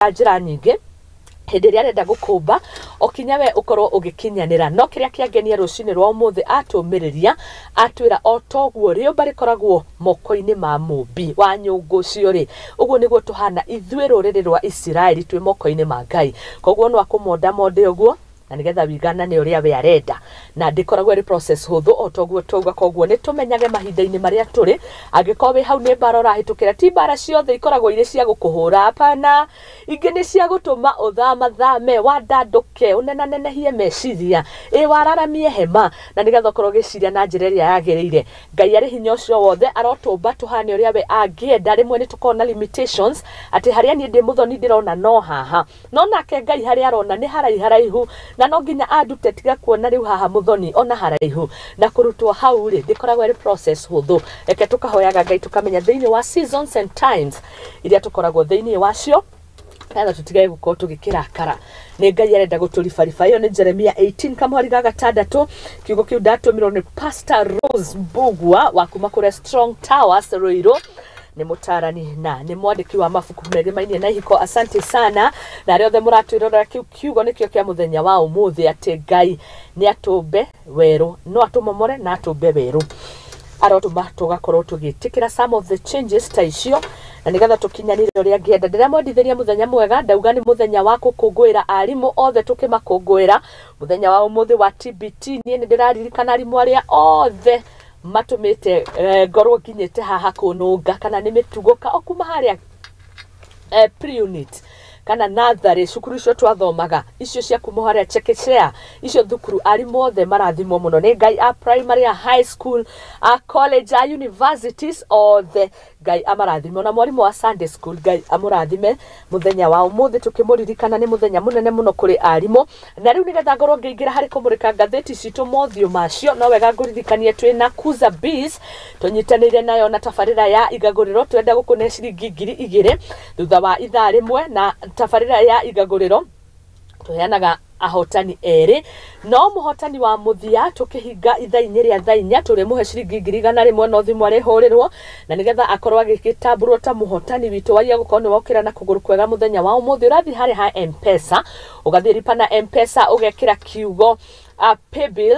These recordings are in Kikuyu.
Njĩra nyingĩ hĩndĩ ĩrĩa arenda gũkũmba o kinya we ũkorwo ũgĩkinyanĩra. No kĩrĩa kĩangenia rũcinĩ rwa ũmũthĩ, atũmĩrĩria atwĩra o toguo rĩũmba rĩkoragwo moko-inĩ ma mũmbi wa nyũngũ ũcio rĩ, ũguo nĩguo tũhana ithuĩ rũrĩrĩ rwa Isiraeli, twĩ moko-inĩ ma Ngai. Koguo no akũmondamonde ũguo na nĩgetha wiganane ũrĩa we arenda, na ndĩkoragwo ĩrĩ process hũthũ o toguo twauga. Koguo nĩ tũmenyage mahinda-inĩ marĩa tũrĩ, angĩkorwo wĩ hau nĩ mbara ũrahĩtũkĩra, ti mbara ciothe ikoragwo irĩ cia gũkũhũra, hapana, ingĩ nĩ cia gũtũma ũthamathame, wandandũke, ũnenanenehie meciria, ĩ wararamie hema, na nĩgetha ũkorwo ũgĩciria na njĩra ĩrĩa yagĩrĩire. Ngai arĩ hinya ũcio wothe, arotũmba tũhane ũrĩa we angĩenda. Rĩmwe nĩ tũkoragwo na limitations, atĩ harĩa niĩ ndĩ mũthoni ndĩrona no haha, no nake Ngai harĩa arona nĩ haraiharaihu, na no nginya andute tiga kuona rĩu haha mũthoni ona haraihu, na kũrutwo hau rĩ, ndĩkoragwo ĩrĩ process hũthũ. Reke tũkahoyaga Ngai, tũkamenya thĩinĩ wa seasons and times iria tũkoragwo thĩinĩ wacio, nĩgetha tũtigage gũkorwo tũgĩkĩrakara nĩ Ngai arenda gũtũribariba. Ĩyo nĩ Jeremia 18 kamũhari ga gatandatũ. Kiugo kĩu ndatũmirwo nĩ Pastor Rose Mbugua wa kuma kũrĩa Strong Towers Ruiru, nĩ mũtarani na nĩ mwandĩki wa mabuku merĩ na ihiko. Asante sana na arĩa othe mũratwĩrorera. Kĩu kiugo nĩkĩo kĩa mũthenya wa ũmũthĩ, atĩ Ngai nĩ atũmbe werũ, no atũmomore na atũmbe werũ, arotũma tũgakorwo tũgĩtĩkĩra some of the changes ta icio, na nĩgetha tũkinyanĩre ũrĩa angĩenda. Ndĩramwendithĩria mũthenya mwega. Ndauga nĩ mũthenya wa gũkũngũĩra arimũ othe, tũkĩmakũngũĩra mũthenya wa ũmũthĩ wa TBT. Niĩ nĩ ndĩraririkana arimũ arĩa othe matũmĩte ngorwo nginyĩte haha kũnũnga, kana nĩ mĩtugo ka o kuma harĩa pre-unit kana natharĩ, cukuru icio twathomaga icio cia kuma harĩa chekechea, icio thukuru, arimũ othe marathimwo mũno nĩ Ngai, a primary, a high school, a college, a universities, othe Ngai amarathime. Ona mwarimũ wa Sunday school, Ngai amũrathime mũthenya wa ũmũthĩ, tũkĩmũririkana nĩ mũthenya mũnene mũno kũrĩ arimũ. Na rĩu nĩgetha ngorwo ngĩingĩra harĩ kũmũrĩka ngathĩti citũ mothiũ macio, no wega ngũririkanie twĩ na Kuza Bees, tũnyitanĩire nayo na tabarĩra ya igagũrĩro. Twenda gũkũne ciringi 2000 thutha wa ithaa rĩmwe, na tabarĩra ya igagũrĩro tũheanaga ahotani erĩ, no mũhotani wa mũthia tũkĩhinga ithaa-inĩ rĩa thaa 4 tũrĩmũhe ciringi 100,000. No thimũ arĩhũrĩrwo na nĩgetha akorwo agĩgĩtambũrwo ta mũhotani witũ. Waia gũkorwo nĩ wokĩra na kũgũrũ kwega mũthenya wa ũmũthĩ, ũrathiĩ harĩa ha M-Pesa, ũgathiĩ lipa na M-Pesa, ũgekĩra kiugo paybill,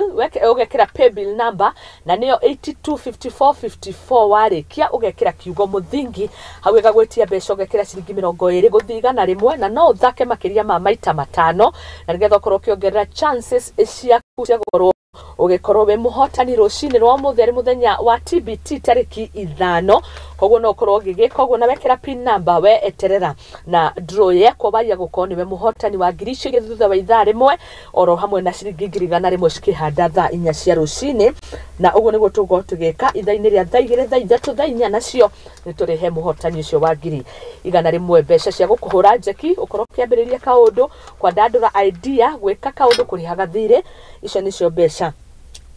ũgekĩra paybill number na nĩyo 825454. Warĩkia ũgekĩra kiugo mũthingi hau, ĩgagwĩtia mbeca, ũgekĩra ciringi 20 gũthiĩ 100, na no ũthake makĩria ma maita matano, na nĩgetha ũkorwo ũkĩongerera chances ciaku cia gũkorwo ũgĩkorwo wĩ mũhotani rũcinĩ rwa ũmũthĩ, arĩ mũthenya wa TBT tarĩki 5. Koguo no ũkorwo ũgĩgĩka ũguo na wekĩra pin number, we eterera na draw yekwo, waia gũkorwo nĩwe mũhotani wa ngiri icio igĩrĩ thutha wa ithaa rĩmwe, oro hamwe na ciringi 100,000 cikĩhanda thaa 4 cia rũcinĩ. Na ũguo nĩguo tũgũkorwo tũgĩka ithaa-inĩ rĩa thaa 2, thaa 3, thaa 4, nacio nĩ tũrĩhe mũhotani ũcio wa 100,000 mbeca cia gũkũhũra njeki, ũkorwo ũkĩambĩrĩria kaũndũ, kwandandũra idea, gwĩka kaũndũ, kũrĩhaga thirĩ. Icio nĩcio mbeca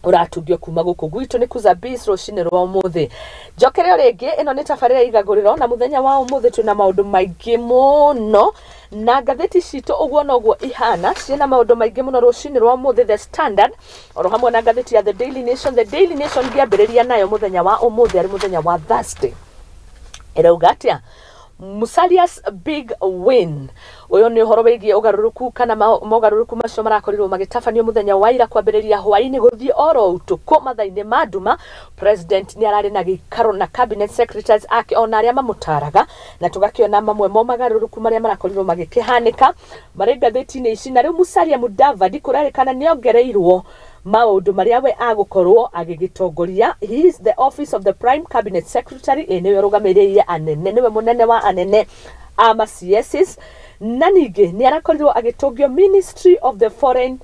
ũratungio kuma gũkũ gwitũ nĩ Kuza Bees rũcinĩ rwa ũmũthĩ. Njokere o rĩngĩ, ĩno nĩ tabarĩra ya igagũrĩro, na mũthenya wa ũmũthĩ twĩna maũndũ maingĩ mũno, na ngathĩti citũ ũguo noguo ihana, ciĩna maũndũ maingĩ mũno rũcinĩ rwa ũmũthĩ. The Standard oro hamwe na ngathĩti ya The Daily Nation. The Daily Nation ngĩambĩrĩria nayo mũthenya wa ũmũthĩ, arĩ mũthenya wa Thursday, ĩrauga atĩa? Musalia's big win. Ũyũ nĩ ũhoro wĩgiĩ ũgarũrũku kana mogarũrũku macio marakorirwo magĩtabanio mũthenya wa ira, kwambĩrĩria hwaĩ-inĩ gũthiĩ oro ũtukũ mathaa-inĩ ma nduma. President nĩ ararĩ na gĩikaro na cabinet secretaries ake ona arĩa mamũtaraga, na tũgakĩona mamwe mo magarũrũku marĩa marakorirwo magĩkĩhanĩka marĩ ngathĩti-inĩ ici. Na rĩu Musalia Mudavadi kũrerĩkana nĩ ongereirwo maũndũ marĩa we agũkorwo agĩgĩtongoria. He is the office of the prime cabinet secretary, ĩ nĩwe ũrũgamĩrĩire anene, nĩwe mũnene wa anene a ma CSs, na ningĩ nĩ arakorirwo agĩtũngio Ministry of the Foreign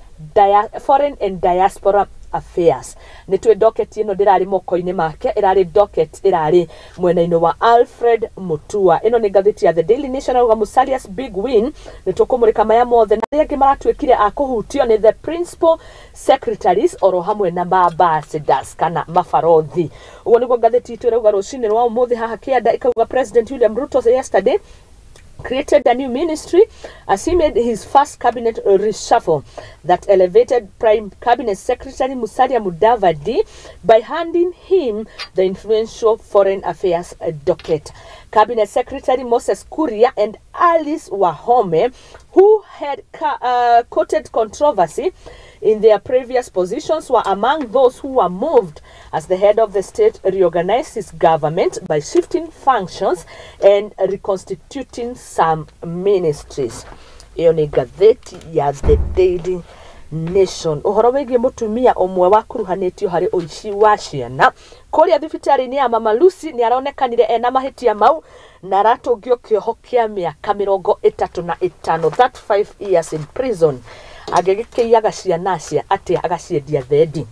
and Diaspora Affairs. Nĩ twĩ docket ĩno ndĩrarĩ moko-inĩ make, ĩrarĩ docket ĩrarĩ mwena-inĩ wa Alfred Mutua. Ĩno nĩ ngathĩti ya The Daily Nation, auga Musalia's big win. Nĩ tũkũmũrĩka maya mothe, na arĩa angĩ maratuĩkire a kũhutio nĩ the principal secretaries oro hamwe na ma ambassadors kana mabarothi. Ũguo nĩguo ngathĩti itũ ĩrauga rũcinĩ rwa ũmũthĩ. Haha kĩanda ĩkauga President William Ruto yesterday created a new ministry as he made his first cabinet reshuffle that elevated Prime Cabinet Secretary Musalia Mudavadi by handing him the influential Foreign Affairs docket. Cabinet Secretary Moses Kuria and Alice Wahome, who had courted controversy in their previous positions, were among those who were moved as the head of the state reorganized his government by shifting functions and reconstituting some ministries. Ĩyo nĩ ngathĩti ya The Daily Nation. Ũhoro wĩgiĩ mũtumia ũmwe wakuruhanĩtio harĩ ũici wa ciana kũrĩa thibitarĩ-inĩ ya Mama Lucy nĩ aronekanire ena mahĩtia mau na aratũngio kĩoho kĩa mĩaka 35, 35 years in prison. Angĩgĩkĩiyaga ciana cia atĩa agaciendia thendi?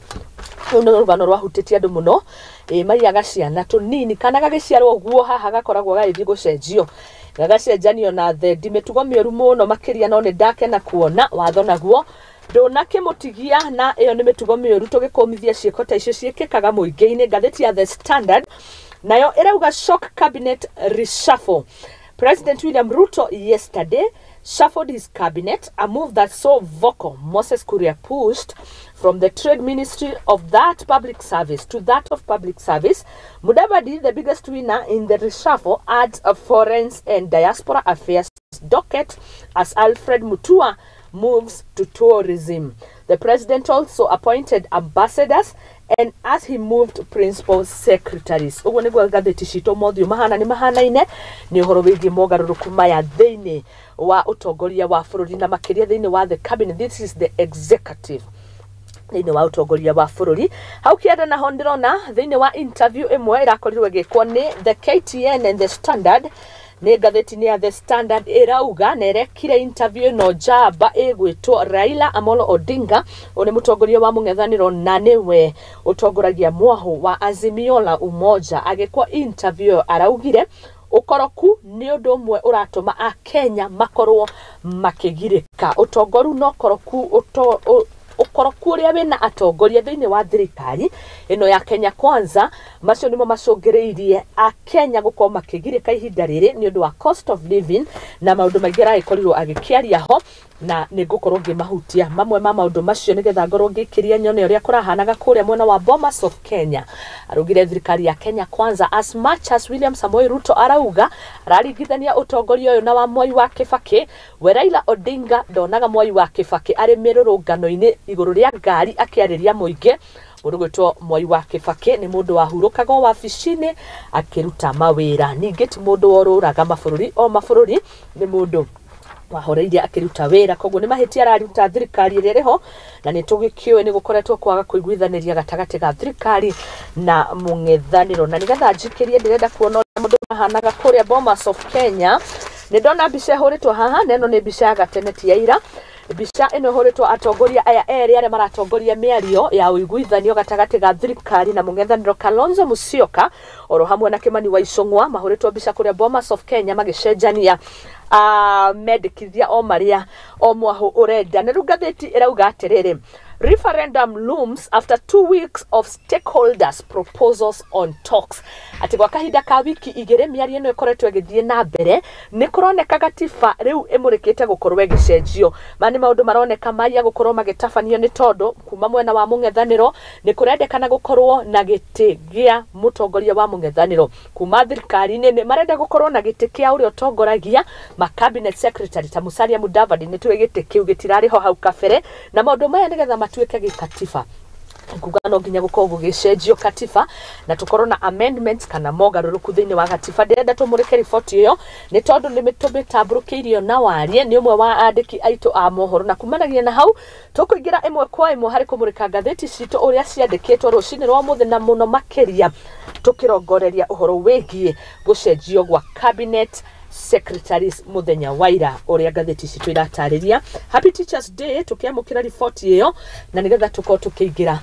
Rũu nĩ rũgano rwahutĩtie andũ mũno. Ĩ maiyaga ciana tũnini, kana gagĩciarwo ũguo haha gakoragwo gagĩthiĩ gũcenjio, gagacenjanio na thendi. Mĩtugo mĩũru mũno makĩria, no nĩ ndakena kuona watho naguo ndũnakĩmũtigia, na ĩyo nĩ mĩtugo mĩũru tũgĩkũmithia ciĩko ta icio ciĩkĩkaga mũingĩ-inĩ. Ngathĩti ya The Standard nayo ĩrauga shock cabinet reshuffle. President William Ruto yesterday shuffled his cabinet, a move that saw vocal Moses Kuria pushed from the trade ministry of that public service to that of public service. Mudavadi, the biggest winner in the reshuffle, adds a foreign and diaspora affairs docket as Alfred Mutua moves to tourism. The president also appointed ambassadors and as he moved principal secretaries. Ũguo nĩguo ngathĩti citũ mothiũ mahana nĩ mahanaine nĩ ũhoro wĩgiĩ mogarũrũku maya thĩinĩ wa ũtongoria wa bũrũri, na makĩria thĩinĩ wa the cabinet. This is the executive thĩinĩ wa ũtongoria wa bũrũri. Hau kĩanda naho ndĩrona thĩinĩ wa interview ĩmwe ĩrakorirwo ĩgĩkwo nĩ the KTN and the Standard. Nĩ ngathĩti-inĩ ya The Standard ĩrauga na ĩrekire interview ĩno njamba ĩgwĩtwo Raila Amolo Odinga, ũyũ nĩ mũtongoria wa mũng'ethanĩro na nĩwe ũtongoragia mwahũ wa Azimio la Umoja. Agĩkwo interview ĩyo araugire ũkoroku nĩ ũndũ ũmwe ũratũma akenya makorwo makĩgirĩka. Ũtongoru na ũkoroku, ũkoroku ũrĩa wĩna atongoria thĩinĩ wa thirikari ĩno ya Kenya Kwanza, macio nĩmo macũngĩrĩirie akenya gũkorwo makĩgirĩka ihinda rĩrĩ nĩ ũndũ wa cost of living na maũndũ maingĩ aragĩkorirwo agĩkĩaria ho, na nĩ ngũkorwo ngĩmahutia mamwe ma maũndũ macio nĩgetha ngorwo ngĩkĩria nyone ũrĩa kũrahanaga kũrĩa mwena wa Bomas of Kenya. Araugire thirikari ya Kenya Kwanza, as much as William Samoei Ruto arauga araringithania ũtongoria ũyũ na wa Mwai wa Kibaki, we Raila Odinga ndonaga Mwai wa Kibaki arĩ mĩrũrũngano-inĩ igũrũ rĩa ngari akĩarĩria mũingĩ. Mũndũ gwĩtwo Mwai wa Kibaki nĩ mũndũ wahurũkaga o wabici-inĩ akĩruta mawĩra, ningĩ ti mũndũ worũraga mabũrũri o mabũrũri, nĩ mũndũ wahoreirie akĩruta wĩra. Koguo nĩ mahĩtia araruta thirikari ĩrĩa ĩrĩho, na nĩ tũgĩkĩũĩ nĩ gũkoretwo kwaga kũiguithanĩria gatagatĩ ga thirikari na mũng'ethanĩro. Na nĩgetha njikĩrie, ndĩrenda kuona ũrĩa mũndũ mahanaga kũrĩa Bomas of Kenya. Nĩ ndona mbica ĩhũrĩtwo haha, na ĩno nĩ mbica ya gatene ti ya ira. Mbica ĩno ĩhũrĩtwo atongoria aya erĩ arĩa maratongoria mĩario ya ũiguithanio gatagatĩ ga thirikari na mũng'ethanĩro, Kalonzo Musyoka oro hamwe na Kimani wa Ichung'wa, mahũrĩtwo mbica kũrĩa Bomas of Kenya magĩcenjania mendekithia o marĩa o mwahũ ũrenda. Na rĩu ngathĩti ĩrauga atĩrĩrĩ, referendum looms after 2 weeks of stakeholders proposals on talks. Atĩ gwa kahinda ka wiki 2 mĩario ĩno ĩkoretwo ĩgĩthiĩ na mbere, nĩ kũroneka gatiba rĩu ĩmũrĩkĩte gũkorwo ĩgĩcenjio. Ma nĩ maũndũ maroneka maya gũkorwo magĩtabanio nĩ tondũ kuma mwena wa mũng'ethanĩro nĩ kũrendekana gũkorwo na gĩtĩ gĩa mũtongoria wa mũng'ethanĩro, kuma thirikari-inĩ nĩ marenda gũkorwo na gĩtĩ kĩa ũrĩa ũtongoragia ma cabinet secretary ta Musalia Mudavadi. Nĩ tũĩ gĩtĩ kĩu gĩtirarĩ ho hau kabere, na maũndũ maya nĩgetha matuĩke gĩkatiba kuga no nginya gũkorwo gũgĩcenjio katiba na tũkorwo na amendments kana mogarũrũku thĩinĩ wa gatiba. Ndĩrenda tũmũrĩke riboti ĩyo nĩ tondũ nĩ tũmĩtambũrũkĩirio na warie nĩ ũmwe wa andĩki aitũ a mohoro, na kumanagia na hau tũkũingĩra ĩmwe kwa ĩmwe harĩ kũmũrĩka ngathĩti citũ ũrĩa ciandĩkĩtwo rũcinĩ rwa mũthĩ, na mũno makĩria tũkĩrongoreria ũhoro wĩgiĩ gũcenjio gwa cabinet secretaries mũthenya wa ira, ũrĩa ngathĩti citũ iratarĩria. Happy Teachers Day. Tũkĩamũkĩra riboti ĩyo na nĩgetha tũkorwo tũkĩingĩra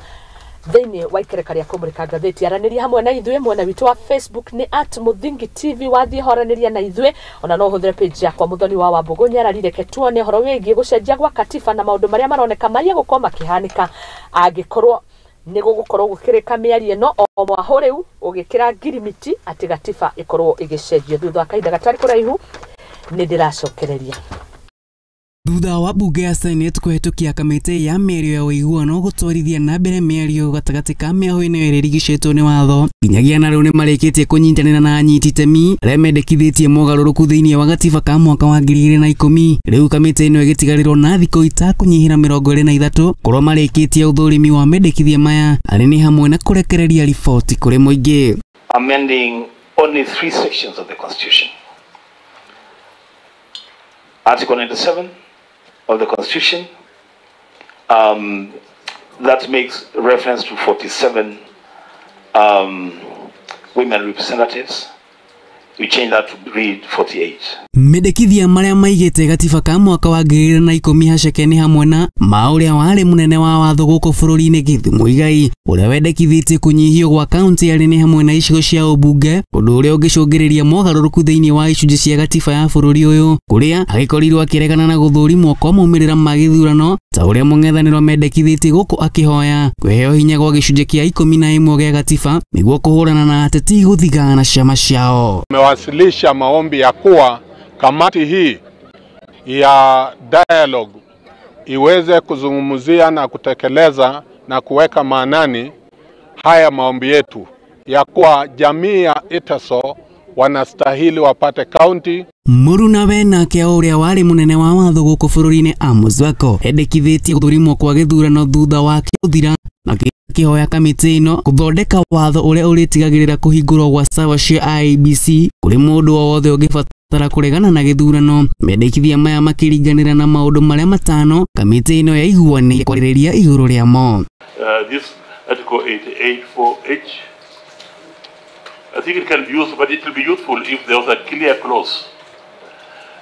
thĩinĩ wa ikereka rĩa kũmũrĩka ngathĩti, aranĩria hamwe na ithuĩ mwena witũ wa Facebook nĩ @MũthingiTV. Wathiĩ horanĩria na ithuĩ, ona no ũhũthĩre page yakwa Mũthoni wa Wambũgũ Nyarari. Reke tuone ũhoro wĩgiĩ gũcenjia gwa katiba na maũndũ marĩa maroneka maria gũkorwo makĩhanĩka angĩkorwo nĩ gũgũkorwo gũkĩrĩka mĩario ĩno o mwahũ rĩu ũgĩkĩra ngirimiti atĩ gatiba ĩkorwo ĩgĩcenjio. Thutha wa kahinda gatarĩ kũraihu nĩ ndĩracokereria. Thutha wa bunge ya Senate kũhetũkia kamĩtĩ ya mĩario ya ũiguano gũtwarithia na mbere mĩario gatagatĩ ka mĩahũ ĩno ĩrĩa ĩrigicĩtwo nĩ watho nginyagia na rĩu nĩmarĩkĩtie kũnyitanĩra na anyiti itemi arĩa mendekithĩtie mogarũrũku thĩinĩ wa gatiba ka mwaka wa 2010. Rĩu kamĩtĩ ĩno ĩgĩtigarĩrwo na thikũ itakũnyihĩra 23 korwo marĩkĩtie ũthũrimi wa mendekithia maya arĩ nĩ hamwe na kũrekereria riboti kũrĩ mũingĩ. Amending only 3 sections of the Constitution. Article 97 of the Constitution, that makes reference to 47 women representatives. We change that to read 48. Mendekithia marĩa maigĩte gatiba ka mwaka wa 2010 haceke nĩ hamwe na ma ũrĩa warĩ mũnene wa watho gũkũ bũrũri-inĩ Githu Muigai ũrĩa wendekithĩtie kũnyihio gwa kaunti arĩ nĩ hamwe na icigo cia ũmbunge, ũndũ ũrĩa ũngĩcũngĩrĩria mogarũrũku thĩinĩ wa icunjĩ cia gatiba ya bũrũri ũyũ kũrĩa agĩkorirwo akĩregana na gũthũrimwo kwa maumĩrĩra ma gĩthurano ta ũrĩa mũng'ethanĩro mendekithĩtie gũkũ akĩhoya kwĩheo hinya gwa gĩcunjĩ kĩa 11 gĩa gatiba nĩguo kũhũrana na ateti gũthigana na ciama ciao. Tumewasilisha maombi ya kuwa kamati hii ya dialogue iweze kuzungumzia na kutekeleza na kuweka maanani haya maombi yetu ya kuwa jamii ya Iteso wanastahili wapate county. Mũrunawe nake ũrĩa warĩ mũnene wa watho gũkũ bũrũri-inĩ Amos Wako endekithĩtie gũthũrimwo kwa gĩthurano thutha wake gũthira akĩhoya kamĩtĩ ĩno gũthondeka watho ũrĩa ũrĩtigagĩrĩra kũhingũrwo gwa sawa cia IEBC kũrĩ mũndũ o wothe ũngĩbatara kũregana na gĩthurano. Mendekithia maya makĩringanĩra na maũndũ marĩa matano kamĩtĩ ĩno yaiguanĩire kwarĩrĩria igũrũ rĩamo. This article 884H, I think it can be used, but it will be useful if there was a clear clause.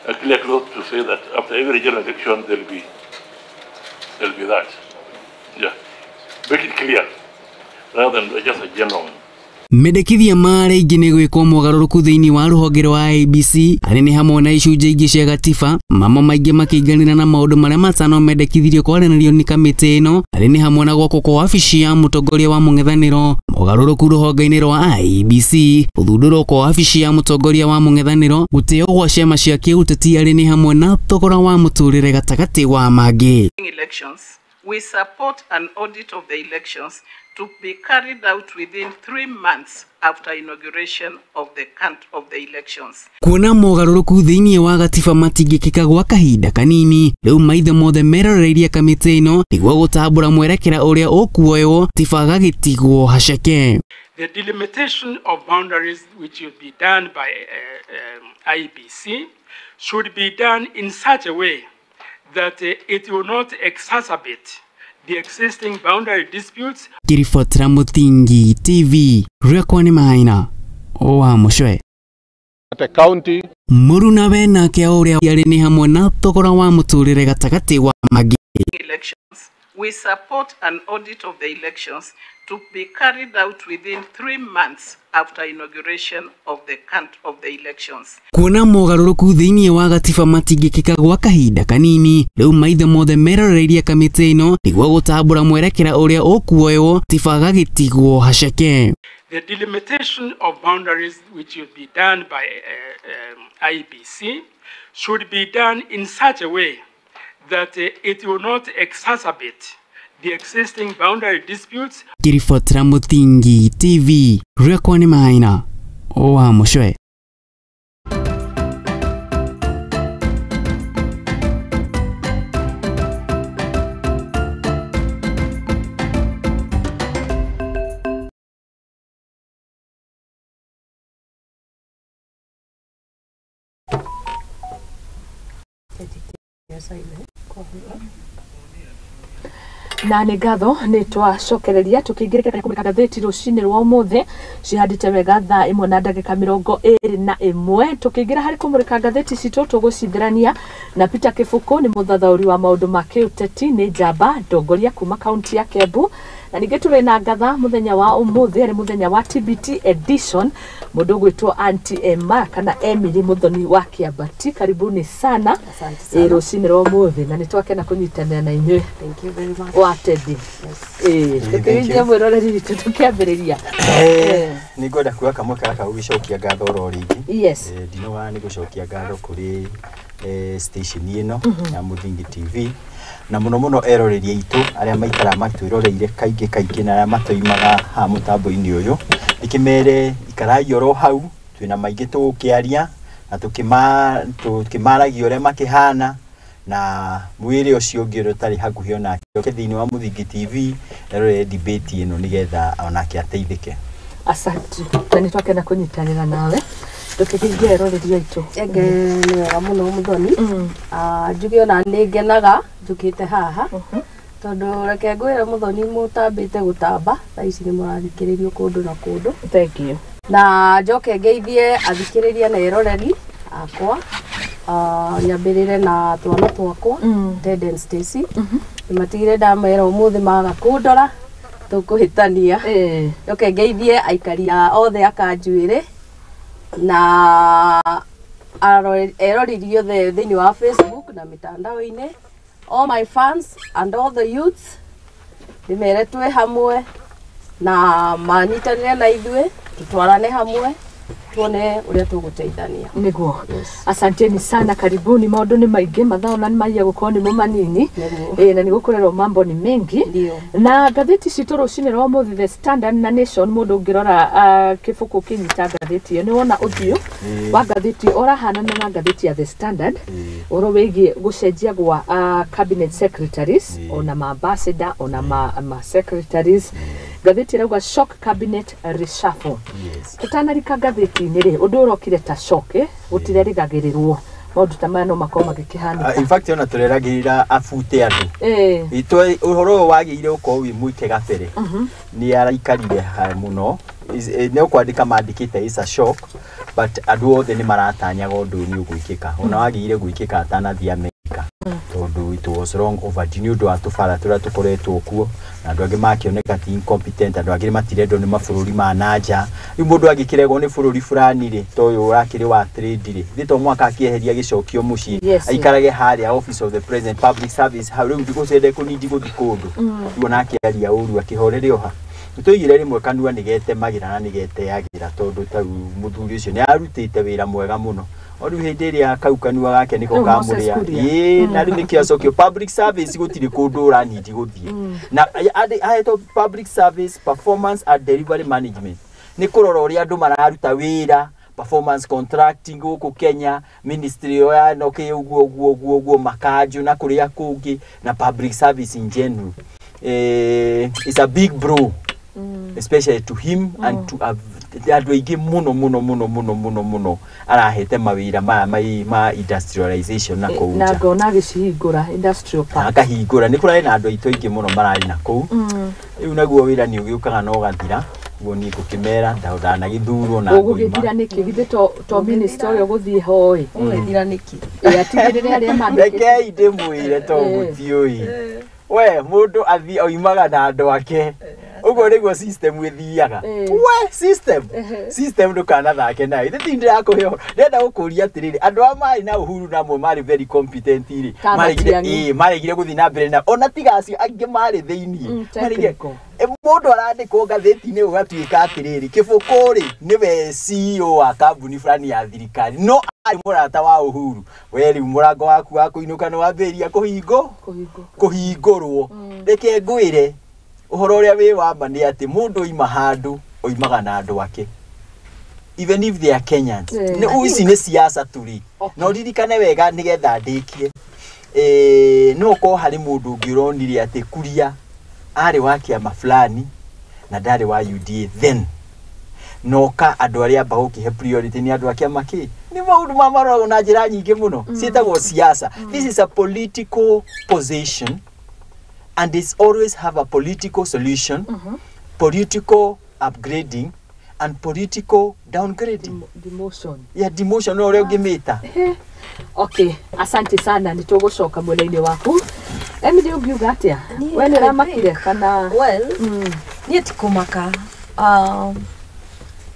A clear clause to say that after every general election there will be that. Yeah. Make it clear rather than just a general one. Mendekithia marĩa ingĩ nĩ gwĩkwo mogarũrũku thĩinĩ wa rũhonge rwa IEBC arĩ nĩ hamwe na icunjĩ ingĩ cia gatiba, mamo maingĩ makĩinganĩra na maũndũ marĩa matano mendekithirio kwaranĩrio nĩ kamĩtĩ ĩno arĩ nĩ hamwe na gwakwo kwa wabici ya mũtongoria wa mũng'ethanĩro, mogarũrũku rũhonge-inĩ rwa IEBC, gũthundũrwo kwa wabici ya mũtongoria wa mũng'ethanĩro, gũtĩo gwa ciama cia kĩũteti arĩ nĩ hamwe na thogora wa mũtũrĩre gatagatĩ wa mangĩ. Elections. We support an audit of the elections to be carried out within 3 months after inauguration of the elections. Kuona mogarũrũku thĩinĩ wa gatiba matingĩkĩka gwa kahinda kanini, rĩu maitho mothe meroreirie kamĩtĩ ĩno nĩguo gũtambũra mwerekera ũrĩa ũkuoywo tiba gagĩtigwo haceke. The delimitation of boundaries which will be done by IEBC should be done in such a way that it will not exacerbate the existing boundary disputes. Kiribotera Muthingi TV, rwakwa nĩ Maina wa Mũcwe. County. Mũrunawe nake ũrĩa arĩ nĩ hamwe na thogora wa mũtũrĩre gatagatĩ wa mangĩ. Elections. We support an audit of the elections to be carried out within 3 months after inauguration of the elections. Kuona mogarũrũku thĩinĩ wa gatiba matingĩkĩka gwa kahinda kanini, rĩu maitho mothe meroreirie kamĩtĩ ĩno nĩguo gũtambũra mwerekera ũrĩa ũkuoywo tiba gagĩtigwo haceke. The delimitation of boundaries which will be done by IEBC should be done in such a way that it will not exacerbate the existing boundary disputes. Kiribotera Muthingi TV, rwakwa nĩ Maina wa Mũcwe. Na nĩ ngatho nĩ twacokereria tũkĩingĩrĩka kũmũrĩka ngathĩti rũcinĩ rwa ũmũthĩ cihandĩte wega thaa 1 na ndagĩka 21. Tũkĩingĩra harĩ kũmũrĩka ngathĩti citũ tũgũcithirania na Peter Kĩbũkũ nĩ mũthathaũri wa maũndũ ma kĩũteti, nĩ njamba ndongoria kuma kaunti ya Kiambu, na ningĩ tũrĩ na ngatha mũthenya wa ũmũthĩ arĩ mũthenya wa TBT edition, mũndũ ũgwĩtwo Auntie Emma kana Emily Muthoni wa Kĩambati. Karibuni sana rũcinĩ rwa ũmũthĩ na nĩ twakena kũnyitanĩra na inyuĩ. Thank you very much. Wa Teddy. Tũkĩgeria mwĩroreri witũ tũkĩambĩrĩria. Nĩ ngwenda kuoya kamweke gaka gũgĩcokia ngatho oro rĩngĩ. Yes. Ndinoga nĩ gũcokia ngatho kũrĩ Station ĩno ya Mũthingi TV na mũno mũno eroreri aitũ arĩa maikara matwĩroreire kaingĩ kaingĩ na arĩa matũimaga haha mũtambo-inĩ ũyũ, ndĩkĩmere ikarai oro hau, twĩna maingĩ tũgũkĩaria na tũkĩmaragia ũrĩa makĩhana na mwĩrĩ ũcio ũngĩ ũrĩa ũtarĩ hakuhĩ onake oke thĩinĩ wa Mũthingi TV erorere debate ĩno nĩgetha onake ateithĩke. Asante, na nĩ twakena kũnyitanĩra nawe tũkĩgeithia eroreri aitũ. Enge nĩ wega mũno Mũthoni. Njuge ona nĩ ngenaga njũkĩte haha tondũ reke ngwĩre Mũthoni, mũtambĩte gũtamba thaa ici nĩ mũrathikĩrĩrio kũndũ na kũndũ. Thank you. Na njoke ngeithie athikĩrĩria na eroreri akwa. Nyambĩrĩre na twana twakwa, Ted and Stacy. Nĩmatigire ndamera ũmũthĩ maga kũndora tũkũhĩtania. Njoke ngeithie aikari a othe a Kanjuĩrĩ na eroreri othe thĩinĩ wa Facebook na mitandao-inĩ, all my fans and all the youths, ndĩmere twĩ hamwe na manyitanĩre na ithuĩ, tutwarane hamwe tuone ũrĩa tũgũteithania. Nĩguo, asanteni sana, karibuni. Maũndũ nĩ maingĩ, mathaa ona nĩ maia gũkorwo nĩmo manini. Na nĩ gũkorerwo mambo ni mengi. Na ngathĩti citũ rũcinĩ rwa ũmũthĩ, The Standard na Nation, mũndũ ũngĩrora kĩbũkũ kĩnyita ngathĩti ĩyo nĩ wona ũthiũ wa ngathĩti ũrahanana na ngathĩti ya The Standard, ũhoro wĩgiĩ gũcenjia gwa cabinet secretaries, ona ma ambassador, ona ma secretaries. Ngathĩti ĩrauga "Shock cabinet reshuffle". Tũtanarika ngathĩti-inĩ rĩ, ũndũ ũrokire ta shock, gũtirerĩgagĩrĩrwo maũndũ ta maya no makorwo magĩkĩhanĩka. In fact, ona tũreragĩrĩra abute andũ. Ũhoro ũyũ wagĩrĩire gũkorwo wĩ mũike gabere. Nĩ araikarire mũno. Nĩ ũkwandĩka mandĩkĩte is a shock, but andũ othe nĩ maratanyaga ũndũ ũyũ nĩ ũgwĩkĩka, ona wagĩrĩire gwĩkĩka atanathiĩ Amerika, tondũ it was long overdue nĩ ũndũ wa tũbara tũrĩa tũkoretwo kuo na andũ angĩ makĩoneka ti incompetent, andũ angĩ matirendwo nĩ mabũrũri ma nanja. Rĩu mũndũ angĩkĩregwo nĩ bũrũri fulani rĩ, ta ũyũ ũrakĩrĩ wa trade rĩ, thĩ to mwaka akĩeheria gĩcokio mũciĩ, aikarage harĩa Office of the President, public service hau. Rĩu ndigũcende kũnindi gũthi kũndũ. Rĩu ona akĩaria ũru akĩhorere oha nĩtũigire rĩmwe kanua nĩgetemagĩra na nĩgeteagĩra, tondũ ta rĩu mũthuri ũcio nĩ arutĩte wĩra mwega mũno, o rĩu hĩndĩ ĩrĩa kau kanua gake nĩko Rĩu Moses kamũrĩa. Kuria. Ĩĩ, na rĩu nĩkĩo acokio public service, gũtirĩ kũndũ ũranindi gũthiĩ na ahetwo public service performance and delivery management, nĩ kũrora ũrĩa andũ mararuta wĩra, performance contracting gũkũ Kenya, ministry ĩyo ya nokĩ ũguo ũguo ũguo ũguo, makanjũ na kũrĩa kũngĩ na public service in general. It's a big bro, especially to him and to andũ aingĩ mũno mũno mũno mũno mũno mũno arahete mawĩra maya ma industrialization na kũu Na nja. ngona agĩcihingũra industrial Na park. akahingũra, nĩ kũrarĩ na andũ aitũ aingĩ mũno mararĩ na kũu. Rĩu naguo wĩra nĩ ũgĩũkaga na ũgathira. Ũguo niĩ ngũkĩmera ndanagĩthurwo na Ũgũgĩthira nĩkĩ? Githĩ to minister ũrĩa ũgũthiĩ hoe? Ũgũgĩthira nĩkĩ? Ĩ, atigĩrĩre arĩa mandĩkĩtwo. Rekei ndĩmwĩre, to mũtiũĩ we mũndũ athi oimaga na andũ ake, ũguo nĩguo system ĩthiaga. We system ndũkanathake nayo. Ithe ti ndĩrakũhe ũhoro, ndĩrenda gũkũria atĩrĩrĩ, andũ a marĩ na Uhuru namwe marĩ very competent rĩ, Ta maregire Matiang'i. ĩĩ, maregire gũthiĩ na mbere na ona tiga acio angĩ marĩ thĩiniĩ. Maregire Technical. Mũndũ arandĩkwo ngathĩti-inĩ ũgatuĩka atĩrĩrĩ, kĩbũkũ rĩ nĩwe CEO wa kambuni fulani ya thirikari, no arĩ mũrata wa Uhuru. We rĩu mũrango waku wa kũinũka nĩ wambĩrĩria kũhingwo. Kũhingwo. Kũhingũrwo. Reke ngwĩre ũhoro ũrĩa wĩ wa ma nĩ atĩ mũndũ oima handũ oimaga na andũ ake, even if they are Kenyans. Nĩ ici nĩ siasa tũrĩ na ũririkane wega nĩgetha ndĩkie. No ũkorwo harĩ mũndũ ũngĩ ũronire atĩ Kuria arĩ wa kĩama fulani na ndarĩ wa UDA, then noka andũ arĩa amba gũkĩhe priority nĩ andũ a kĩama kĩ. Nĩ maũndũ ma maroragwo na njĩra nyingĩ mũno ciĩtagwo siasa. This is a political position and it's always have a political solution, political upgrading and political downgrading. Demotion. Yeah, demotion, no ũrĩa ũngĩmĩta. Okay, asante sana, nĩ tũgũcoka mwena-inĩ waku. Emily, ũngiuga atĩa? Niĩ, We nĩ I ũramakire think- kana? Well, niĩ ti kũmaka.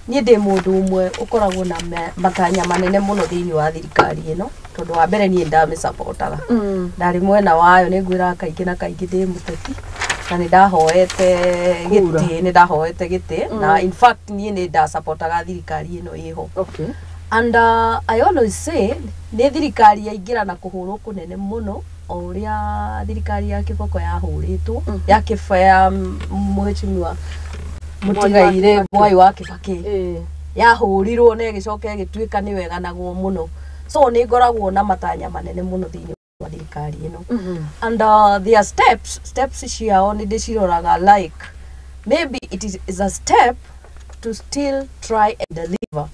Niĩ ndĩ mũndũ ũmwe ũkoragwo na matanya manene mũno thĩinĩ wa thirikari ĩno, tondũ wa mbere niĩ ndamĩcapotaga, ndarĩ mwena wayo, nĩ ngwĩraga kaingĩ na kaingĩ ndĩ mũteti na nĩ ndahoete Kura. gĩtĩ, nĩ ndahoete gĩtĩ, na in fact niĩ nĩ ndacapotaga thirikari ĩno ĩho. And I always say nĩ thirikari yaingĩra na kũhũrwo kũnene mũno o ũrĩa thirikari ya Kĩboko yahũrĩtwo ya kĩba ya mheshimiwa Mũtigaire Mwai wa Kĩbakĩ yahũrirwo na ĩgĩcoka ĩgĩtuĩka nĩ weganagwo mũno. So nĩ ngoragwo na matanya manene mũno thĩinĩ wa thirikari ĩno. And their steps ciao nĩ ndĩciroraga like maybe it is a step to still try and deliver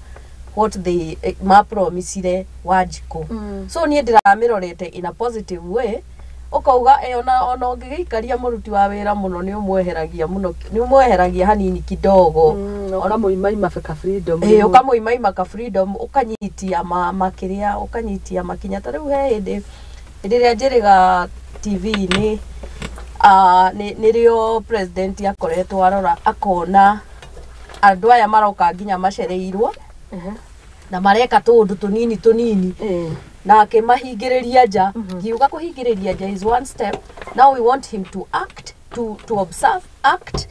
what they mapromisire Wanjikũ. So niĩ ndĩramĩrorete in a positive way, ũkauga ona ũngĩgĩikaria mũruti wa wĩra mũno nĩ ũmweheragia mũno, nĩ ũmweheragia hanini kidogo, ũkamũimaima ka freedom, ũkamũimaima ka freedom, ũkanyitia makĩria, ũkanyitia makinya. Ta rĩu he hĩndĩ ĩrĩa njĩrĩga TV-inĩ nĩrĩo president akoretwo arora akona andũ aya maroka nginya macereirwo na mareka tũũndũ tũnini tũnini na akĩmahingĩrĩria nja. Ngiuga kũhingĩrĩria nja is one step. Now we want him to act, to observe, act,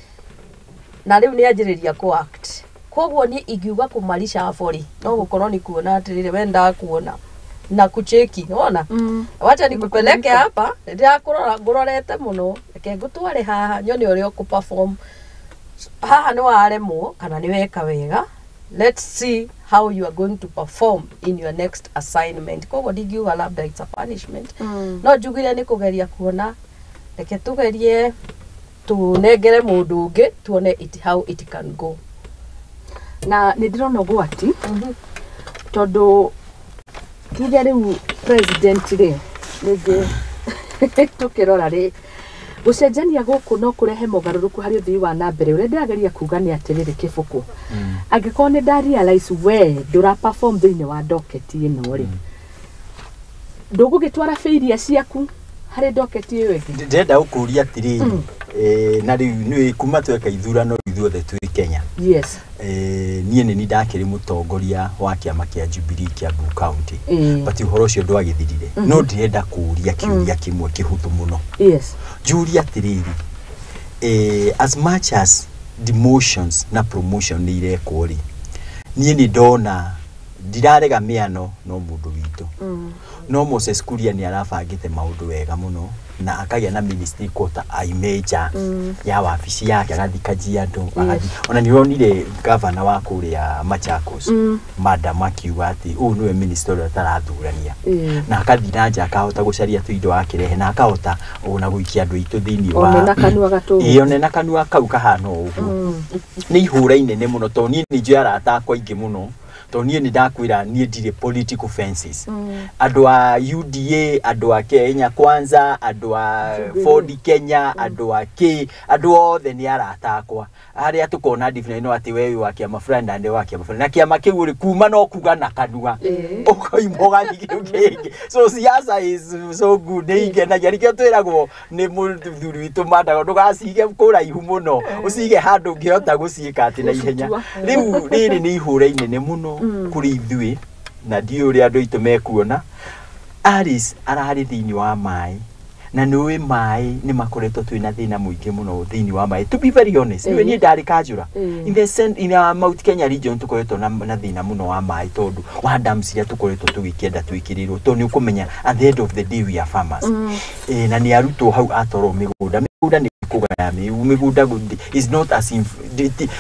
na rĩu nĩ anjĩrĩria kũ act. Koguo niĩ ingiuga kũmarisha bori no gũkorwo nĩ kuona atĩrĩrĩ, we ndakuona na kucheki, unaona? Wacha nikupeleke hapa, ndĩrakũrora ngũrorete mũno, reke ngũtware haha nyone ũrĩa ũkũ perform haha. Nĩ waremwo kana nĩ weka wega, let's see how you are going to perform in your next assignment. Koguo ndingiuga labda it's a punishment, no njugire nĩ kũgeria kuona, reke tugerie tunengere mũndũ ũngĩ tuone how it can go. Na nĩ ndĩrona ũgwati tondũ tuge rĩu president rĩ rĩngĩ tũkĩrora rĩ gũcenjania gũkũ no kũrehe mogarũrũku harĩ ũthii wa na mbere. Ũrĩa ndĩrageria kuga nĩ atĩrĩrĩ Kĩbũkũ, angĩkorwo nĩ nda realize we ndũra perform thĩinĩ wa docket ĩno rĩ, ndũgũgĩtwara failure ciaku harĩ docket ĩyo ĩngĩ. Ndĩrenda gũkũria atĩrĩrĩ, na rĩu nĩ kuma tweka ithurano ithuothe twĩ Kenya. Yes. Niĩ nĩ ndakĩrĩ mũtongoria wa kĩama kĩa Jubilee Kiambu County, but ũhoro ũcio ndwagĩthirire. No ndĩrenda kũũria kĩũria kĩmwe kĩhũthũ mũno. Yes. Njũrie atĩrĩrĩ, as much as demotions na promotion nĩ irekwo rĩ, niĩ nĩ ndona ndirarega mĩano no mũndũ witũ, no Moses Kuria nĩ arabangĩte maũndũ wega mũno na akagĩa na ministry quota aimeja ya wabici yake, agathiĩ Kajiado, ona nĩ ũronire gavana wa kũrĩa Machakos madam akiuga atĩ ũyũ nĩwe minister ũrĩa ũtarathurania, na akathiĩ na nja akahota gũcaria tũindo akĩrehe na akahota ona gũikia andũ aitũ thĩinĩ wa one na kanua kau kahana ũguo. Nĩ ihũra inene mũno tondũ niĩ nĩ njũĩ arata akwa aingĩ mũno, tondũ niĩ nĩ ndakwĩra niĩ ndirĩ political fences. Andũ a UDA, andũ a Kenya Kwanza, andũ a Ford Kenya, andũ a K, andũ othe nĩ arata akwa. Harĩa tũkona difference no atĩ we wĩ wa kĩama fulani na nĩ wa kĩama fulani, na kĩama kĩu rĩ kuma no kuga na kanua ũkoima ũgathiĩ kĩu kĩngĩ. So siasa is so good, nĩ ingenagia. Nĩkĩo twĩragwo nĩ mũthuri witũ Mandago, ndũgacige kũraihu mũno, ũcige handũ ũngĩhota gũciĩka atĩ na ihenya. Rĩu rĩrĩ nĩ ihũra inene mũno kũrĩ ithuĩ, na ndiũĩ ũrĩa andũ aitũ mekuona. Alice ararĩ thĩinĩ wa maĩ, na nĩ ũĩ maĩ nĩ makoretwo twĩna thĩna mũingĩ mũno thĩinĩ wa maĩ. To be very honest, nĩ niĩ ndarĩ kanjũra in the in our Mount Kenya region tũkoretwo na thĩna mũno wa maĩ tondũ wa dams iria tũkoretwo tũgĩkĩenda twĩkĩrĩrwo, tondũ nĩ ũkũmenya at the end of the day we are farmers. Na nĩ arutwo hau atwarwo mĩgũnda, mĩgũnda nĩ kũgaya mĩgũnda is not as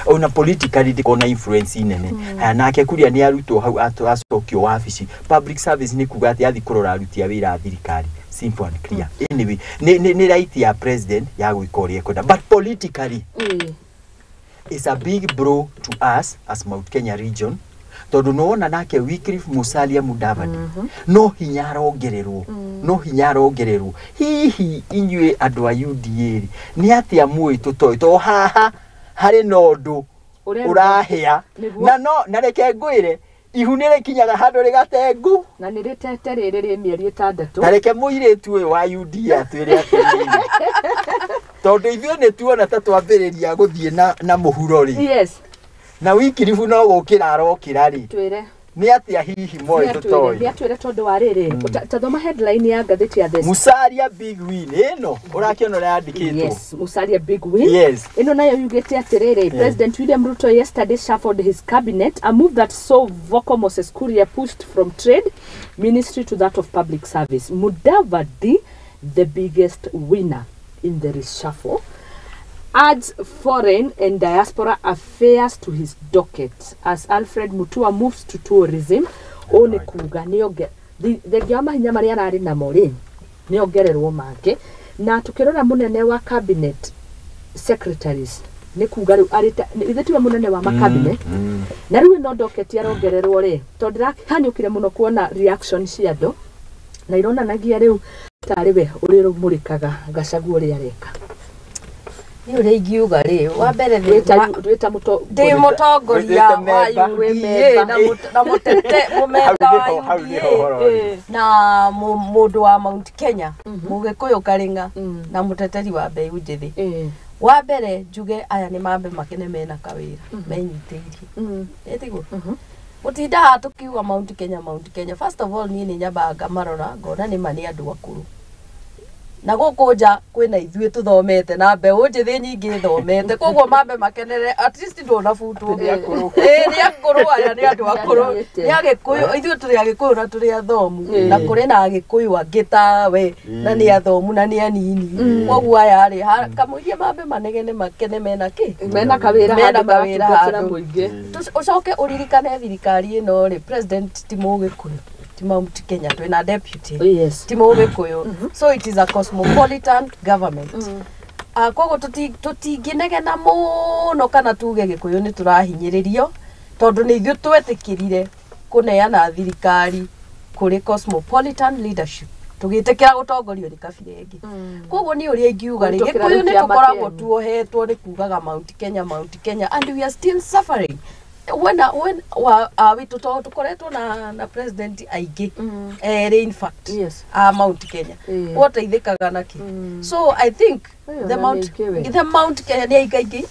ona politically ndĩkoragwo na influence nene. Haya, nake Kuria nĩ arutwo hau acokio wabici public service, nĩ kuga atĩ athiĩ kũrora aruti a wĩra a thirikari. Simple and clear. Anyway, ni right ya president ya gwĩka ũrĩa ekwenda, but politically it's a big blow to us as Mount Kenya region, tondũ nĩwona nake Wycliffe Musalia Mudavadi no hinya arongererwo, no hinya arongererwo. Hihi inyuĩ andũ a UDA rĩ, nĩ atĩa mũĩ tũtoĩ? Tondũ haha harĩ na ũndũ ũrahĩa na no na reke ngwĩre ihu nĩ rĩkinyaga handũ rĩgatengu, na nĩ rĩtete rĩrĩ rĩ mĩeri ĩtandatũ. Ta reke mũirĩtu ũyũ wa UDA atwĩre atĩrĩrĩ, tondũ ithuĩ nĩ tuona ta twambĩrĩria gũthiĩ na mũhuro rĩ. Yes. Na Wycliffe no gũkĩra arokĩra rĩ, twĩre Nĩ atĩa hihi moĩ tũtoĩ? Nĩ atwĩre tondũ wa rĩrĩ, tathoma headline ya ngathĩti ya The Musalia big win ĩno ũrakĩona ũrĩa yandĩkĩtwo. Yes, Musalia big win. Yes. Ĩno nayo yugĩte atĩrĩrĩ, President William Ruto yesterday shuffled his cabinet, a move that saw vocal Moses Kuria pushed from trade ministry to that of public service. Mudavadi, the biggest winner in the reshuffle, adds foreign and diaspora affairs to his docket as Alfred Mutua moves to tourism. Ũũ nĩ kuga thengia wa mahinya marĩa ararĩ namo rĩ, nĩ ongererwo mangĩ. Na tukĩrora mũnene wa cabinet secretaries nĩ kuga rĩu arĩ ithe tiwe mũnene wa makabinet, na rĩu ĩno docket arongererwo rĩ, tondũ ndĩrahanyũkire mũno kuona reaction cia andũ na ironanagia rĩu tarĩ we ũrĩmũrĩkaga Gachagua ũrĩa areka. Nĩ ũrĩa ingiuga rĩ, wa mbere ndĩ mũtongoria wa UDA na mũtete mũmemba wa UDA na mũndũ wa Mount Kenya, Mũgĩkũyũ Karĩng'a, na mũteteri wa mbeũ njĩthĩ. Wa mbere njuge aya nĩ mambe makene mena kawĩra menyitĩirie. Ĩtiguo gũtinda haha tũkiuga Mount Kenya, Mount Kenya. First of all niĩ nĩ nyambaga ngamarora ngona nĩ ma nĩ andũ akũrũ, na gũkũ nja kwĩna ithuĩ tũthomete na mbeũ njĩthĩ nyingĩ ĩthomete, koguo mambe makenere at least ndũnabutwo. Nĩ akũrũ aya, nĩ andũ akũrũ, nĩ Agĩkũyũ, ithuĩ tũrĩ Agĩkũyũ na tũrĩ athomu, na kũrĩ na Agĩkũyũ angĩ tawe na nĩ athomu na nĩ anini. Koguo aya rĩ, kamũiria mambe manegene makene mena kĩ, mena kawĩra handũ mũingĩ. Ũcoke ũririkane thirikari ĩno rĩ, president ti Mũgĩkũyũ, ti Mount Kenya, twĩna deputy. Yes. Ti Mũgĩkũyũ. So it is a cosmopolitan government. Koguo tũtingĩnegena mũno kana tuge Gĩkũyũ nĩ tũrahinyĩrĩrio, tondũ nĩ ithuĩ twetĩkĩrire kũneana thirikari kũrĩ cosmopolitan leadership, tũgĩtĩkĩra gũtongorio nĩ kabira ĩngĩ. Koguo niĩ ũrĩa ingiuga rĩ, Gĩkũyũ nĩ tũkoragwo tuohetwo nĩ kugaga Mount Kenya, Mount Kenya, and we are still suffering. When tũkoretwo na president aingĩ erĩ, in fact, yes, a Mount Kenya, gwateithĩkaga nakĩ? So I think the Mount Kenya nĩ aingaingĩ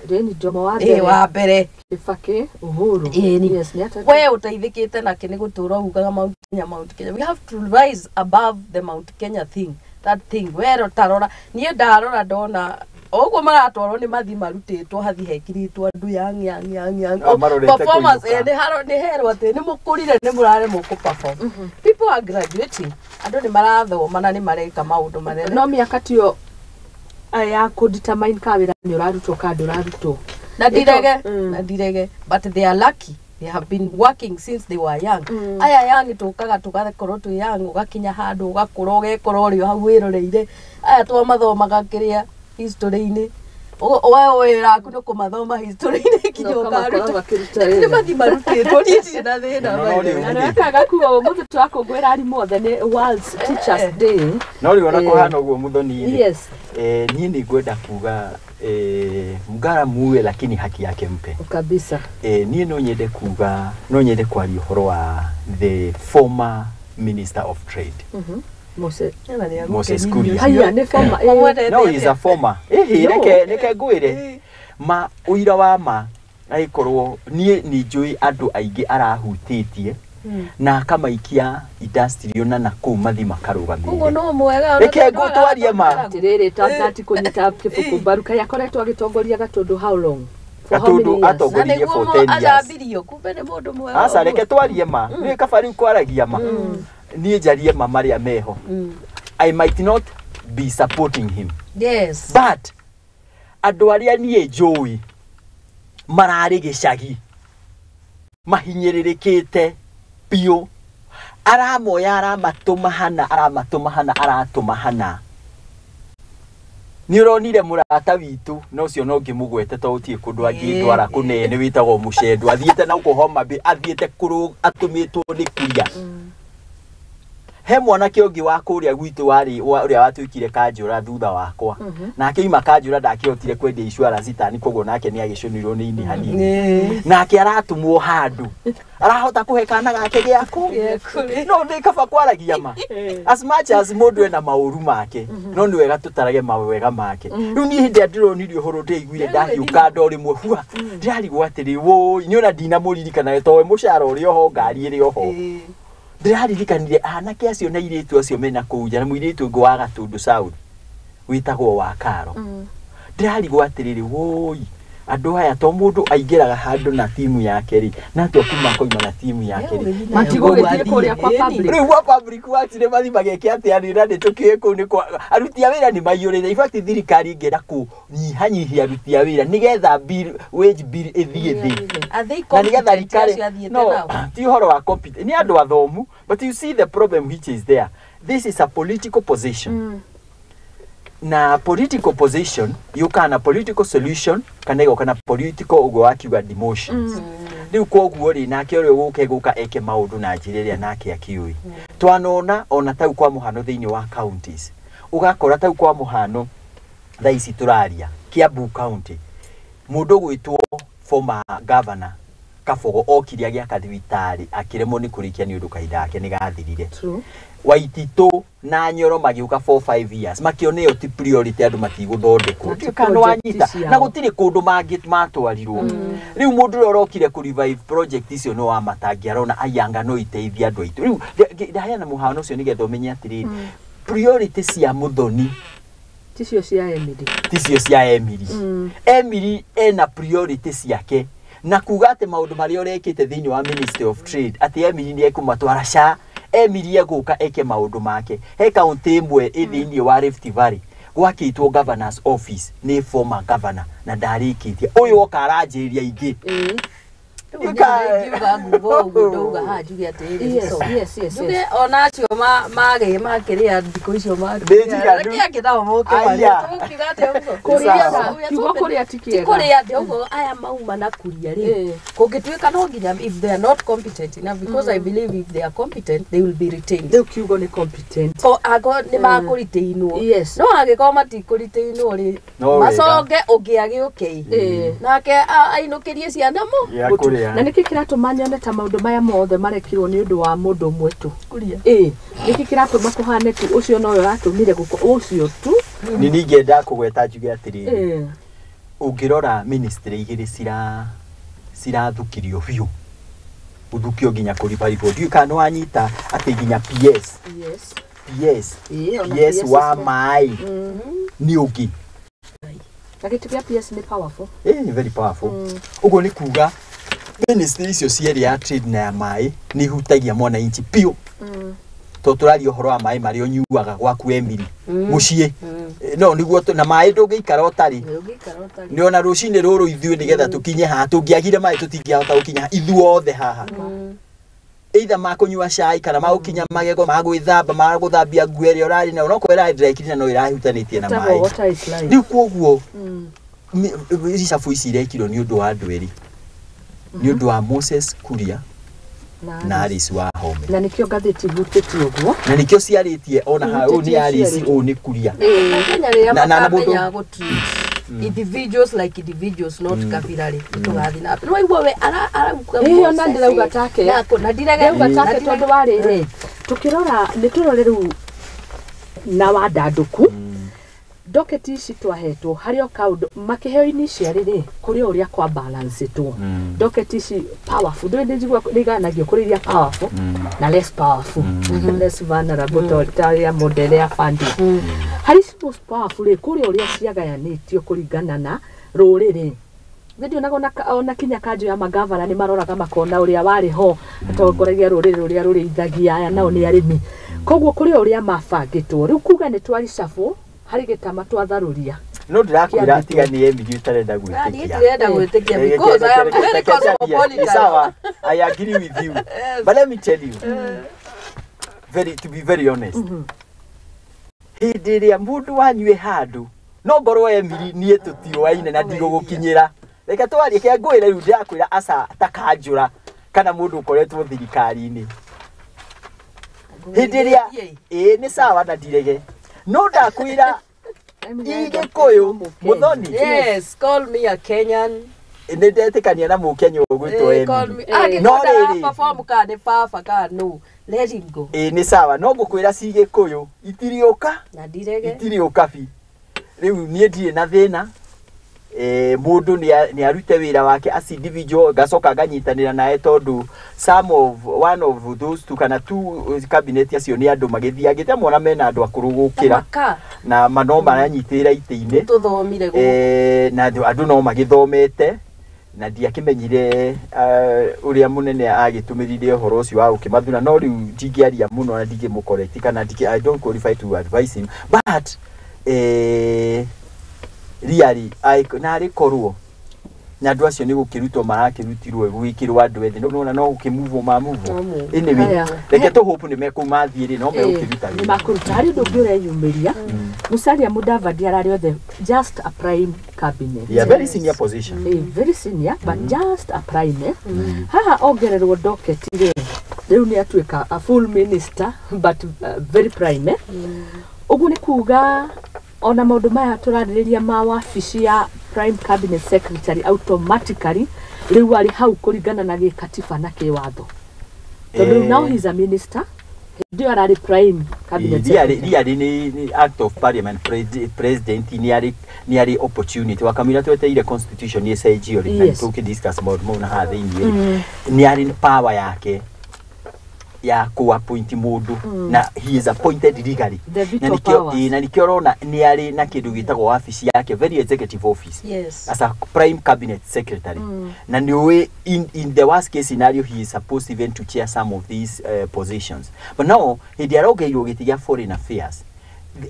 rĩni Jomo wa mbere, wa mbere Kibaki, Uhuru. Yes, we ũteithĩkĩte nakĩ nĩ gũtũra ugaga Mount Kenya, Mount Kenya. We have to rise above the Mount Kenya thing, that thing. We tarora, niĩ ndarora ndona oguo maratwarwo nĩ mathi marutĩtwo hathi hekirĩtwo andũ yang yang yang yang performance nĩ herwo atĩ nĩ mũkũrire nĩ mũraremwo kũ perform. People are graduating, andũ nĩ marathoma na nĩ mareka maũndũ manene. No mĩaka tiyo ya kũ determine ka wĩra nĩ ũrarutwo ka ndũrarutwo. Na ndirege, but they are lucky. They have been working since they were young. Aya young tũkaga tũgakorwo twĩ young, ũgakinya handũ ũgakũra ũgekora ũrĩ o hau wĩroreire. Aya twamathomaga kĩrĩa history-inĩ, we wĩra waku nĩ kũmathoma history-inĩ nginya ũkaruta. Nĩ mathi marutĩtwo, niĩ ndirĩ na thĩna. Na nĩkaga kuga ũmũthĩ tũrakũngũĩra arimũ othe nĩ World Teachers Day. No rĩu ona kũhana ũguo Muthoni-rĩ, yes, niĩ nĩ ngwenda kuga mgara muwe lakini haki yake mpe kabisa. Niĩ no nyende kuga, no nyende kwaria ũhoro wa the former Minister of Trade, Moses Kuria. Haya nĩ former. No, he is a former. Reke ngwĩre ma ũira wa ma agĩkorwo niĩ nĩ njũĩ andũ aingĩ arahutĩtie na akamaikia industrial na nakũu mathi makarũgamĩrĩre. Ũguo no mwega. Reke ngũtwarie ma atĩrĩrĩ, tati kũnyita kĩbuku mbaru kaĩ akoretwo agĩtongoria Gatũndũ how long? Gatũndũ atongoririe for 10 years. Athambirio kumbe nĩ mũndũ mwega. Aca reke twarie ma nĩ kaba rĩu kwaragia ma niĩ njarie ma marĩa meho. I might not be supporting him. Yes. But andũ arĩa niĩ njũĩ mararĩ gĩcagi mahinyĩrĩrĩkĩte biũ, aramoya aramatũma hana, aramatũma hana, aratũma hana. Nĩ ũronire mũrata witũ na ũcio no ngĩmũgwete tondũ gũtirĩ kũndũ angĩndwara kũnene wĩtagwo Mũcendwa, athiĩte na gũkũ Homa Bay, athiĩte atũmĩtwo nĩ Kuria. He mwanake ũngĩ wa kũrĩa gwitũ warĩ ũrĩa watuĩkire kanjũra thutha wakwa. Nake ima kanjũra ndakĩhotire kwendia insurance tani, koguo nake nĩ agĩcũnirwo nĩ ini hanini. Nake aratũmwo handũ arahota kũhe kana gake gĩaku no nĩ kaba kwaragia ma. As much as mũndũ ena maũru make, no nĩ wega tũtarage mawega make. Rĩu niĩ hĩndĩ ĩrĩa ndĩronire ũhoro ndĩiguire ndahiũka ndo rĩmwe hua ndĩrarigwo atĩrĩ wũi nĩ ona ndinamũririkana to we mũcara ũrĩ oho ngari ĩrĩ oho. Ndĩraririkanire anake acio na airĩtu acio mena kũu nja na mũirĩtu ũngĩ wa Gatundu South wĩtagwo wa Karo. Ndĩrarigwo atĩrĩrĩ wũi andũ aya to mũndũ aingĩraga handũ na timu yake rĩ na atĩa kuma koima na timu yake rĩ Matigũgĩthiĩ kũrĩa kwa public. Rĩu kwa public works nĩ mathiĩ mageke atĩa rĩ na nĩtũkĩũĩ kũu nĩ kwa aruti a wĩra nĩ maiyũrĩte. In fact thirikari ĩngĩenda kũnyihanyihia aruti a wĩra nĩgetha bill wage bill ĩthiĩ thĩ na nĩgetha rikare no ti ũhoro wa competent nĩ andũ athomu, but you see the problem which is there. This is a political position. Na political position yũkaga na political solution kana ĩgoka na political ũguo wakiuga demotions. Rĩu koguo rĩ nake ũrĩa ũgũka gũka eke maũndũ na njĩra ĩrĩa nake akĩũĩ. Twanona ona tau kwa mũhano thĩinĩ wa counties ũgakora tau kwa mũhano thaa ici tũraria Kiambu County mũndũ ũgwĩtwo former governor Kabogo okire agĩaka thibitarĩ akĩremwo nĩ kũrĩkia nĩ ũndũ kahinda gake nĩ gathirire. Waititũ na Nyoro magĩũka for 5 years makĩona ĩyo ti priority andũ matigũthondekwo. Na ti Kana project wanyita ciao. na gũtirĩ kũndũ mangĩ matwarirwo. Rĩu mũndũ ũrĩa ũrokire kũ revive project icio no wa matangi arona aianga no iteithie andũ aitũ. Rĩu ndaheana mũhano ũcio nĩgetha ũmenye atĩrĩrĩ priority cia Muthoni ticio cia Emily ticio cia Emily. Emily ena priority ciake na kuga atĩ maũndũ marĩa ũrekĩte thĩinĩ wa Ministry of Trade atĩ Emily nĩ ekũmatwara ca Emily egũka eke maũndũ make. He kaunti ĩmwe ĩ thĩinĩ wa Rift Valley gwakĩtwo governor's office nĩ former governor na ndarĩkĩtie ũyũ oka aranjĩrĩria ingĩ. Ingiuga nguga ũguo ndauga haha njuge atĩrĩrĩ Yes, yes, yes, njuge yes. ona acio magĩrĩa thikũ icio Nĩ njiganu. makĩrĩa nao moke Aya. tũkiuga atĩa ũguo Kũrĩa kiugo kũrĩa ti ti kĩega. kũrĩa atĩ ũguo aya mauma na kuria rĩ kũngĩtuĩka no nginya if they are not competent enough because I believe if they are competent they will be retained. Rĩu kiugo nĩ competent. Ko angorwo nĩ makũritainwo Yes. no angĩkorwo matikũritainwo rĩ No wega. macoke ũngĩ agĩũke nake ainũkĩrie ciana mo Ya kũrĩa. Na nĩkĩ kĩratũma nyone ta maũndũ maya mothe marekirwo nĩ ũndũ wa mũndũ ũmwe tu? Kuria. Ĩĩ, nĩkĩ kĩratũma kũhane tu ũcio nowe ũratũmire gũko ũcio tu? Nĩ ningĩenda kũgweta njuge atĩrĩrĩ Ĩĩ. ũngĩrora ministry igĩrĩ cirathukirio biũ gũthukio nginya kũribaribwo ndiũĩ kana nĩwanyita atĩ nginya PS Yes. PS Ĩĩ, ona PS wa PS maĩ nĩ ũngĩ. Na gĩtĩ gĩa PS nĩ powerful. Ĩĩ nĩ very powerful. Ũguo nĩ kuga ministry icio cierĩ ya trade na ya maĩ nĩ ihutagia mwananchi biũ. Tondũ tũraria ũhoro wa maĩ marĩa ũnyuaga gwaku Emily mũciĩ. No nĩguo na maĩ ndũngĩikara ũtarĩ. Nĩ ona rũcinĩ rũrũ ithuĩ nĩgetha tũkinye haha tũngĩagire maĩ tũtingĩahota gũkinya ithuothe haha. Either makũnyua cai kana magũkinya magego magwĩthamba magũthambia nguo ĩrĩa ũrarĩ nayo no korwo ĩrarĩ dry cleaner no ĩrahutanĩtie na Ĩtagwo maĩ. water is life. Rĩu koguo ricabu ici irekirwo nĩ ũndũ wa andũ erĩ. Nĩ ũndũ wa Moses Kuria na Alice Wahome. Na nĩkĩo ngathĩti ihutĩtie ũguo. Na nĩkĩo ciarĩtie ona ha ũyũ nĩ Alice ũyũ nĩ Kuria. Kenya rĩrĩa Na mũndũ- makamenya gũ treat individuals like individuals not kabira rĩ tũgathiĩ na mbere. Nĩwaigua we arauga Ĩĩ, ona ndĩrauga take. na ndirege Ndĩrauga take tondũ wa rĩrĩ tũkĩrora nĩ tũrore rĩu na wandandũku doketi ici twahetwo harĩ o kaũndũ makĩheo initially rĩ kũrĩ o ũrĩa kwa balancĩtwo doketi ici powerful ndũĩ nĩ njigua nĩ iganagio kũrĩ iria powerful na less powerful less vulnerable ta rĩa model ya funding harĩ ici most powerful rĩ kũrĩ ũrĩa ciagayanĩtio kũringana na rũrĩrĩ ndionaga ona kinya kanjũ ya magavana nĩ maroraga makona ũrĩa warĩ ho atongoragia rũrĩrĩ rũrĩa rũrĩithagia aya nao nĩ arĩmi koguo kũrĩ ũrĩa mabangĩtwo rĩu kuga nĩ twaricabwo harĩ gĩtama twatharũria No ndĩrakwĩra tiga nĩ Emily ũtarenda gwĩtĩkia. Ndirenda gwĩtĩkia because I am very cosmopolitan. Sawa, I agree with you. But let me tell you, very, to be very honest, hĩndĩ ĩrĩa mũndũ wanyu ĩ handũ no ngorwo Emily niĩ tũtiũaine na ndigũgũkinyĩra reke twarie kĩa ngwĩre rĩu ndĩrakwĩra aca ta kanjũra kana mũndũ ũkoretwo thirikari-inĩ Hĩndĩ ĩrĩa ĩĩ nĩ sawa na ndirege no ndakwĩra Gĩkũyũ Muthoni. Yes, call me a Kenyan. Nĩ ndetĩkania na Mũkenya ũgwĩtwo Emily. No rĩrĩ perform ka nĩ baba ka no let him go. Ĩĩ nĩ sawa no ngũkwĩra ci Gĩkũyũ itiriũka na ndirege itiriũka bi. Rĩu niĩ ndirĩ na thĩna. Mũndũ nĩ arute wĩra wake as individual ngacoka nganyitanĩra naye tondũ some of one of those two kana two cabinet acio nĩ andũ magĩthiangĩte mona mena andũ akũrũ gũkĩra na no maranyitĩrĩra itĩ-inĩ tũthomire gũkũ na andũ no magĩthomete na ndiakĩmenyire ũrĩa mũnene agĩtũmĩrire ũhoro ũcio wa gũkĩmathura no rĩu ndingĩaria mũno na ndingĩmũcorrect kana I don't qualify to advise him but really narĩ korwo na andũ acio nĩ gũkĩrutwo marakĩrutirwo gwĩkĩrwo andũ ethĩ nĩwona no gũkĩmuvwo mamuvwo anyway reke tũ hope nĩ mekũmathiĩ rĩ no megũkĩruta wĩra nĩ makũruta harĩ ũndũ ũngĩ ũreyumĩria Musalia Mudavadi ararĩ othe just a prime cabinet. Yeah, very senior position. Very senior but just a prime. Haha ongererwo docket rĩ rĩu nĩ atuĩka a full minister but very prime. Ũguo nĩ kuga ona maũndũ maya tũrarĩrĩria ma wabici ya prime cabinet secretary automatically rĩu arĩ hau kũringana na gĩkatiba na kĩwatho tondũ now he's a minister hĩndĩ ĩyo ararĩ prime cabinet secretary. Really nĩ act of parliament president nĩ arĩ opportunity wakamwĩra tweteire constitution ĩcenjio rĩ na tũkĩ discuss maũndũ mau na haha thĩinĩ nĩ arĩ power yake ya ku-appoint mũndũ na he is appointed legally na nikĩo ũrona nĩ arĩ na kĩndũ gĩtagwo wabici yake very executive office. Yes. As a prime cabinet secretary na nĩ ũĩ in the worst case scenario he is supposed even to chair some of these positions but now hĩndĩ arongeirwo gĩtĩ gĩa foreign affairs.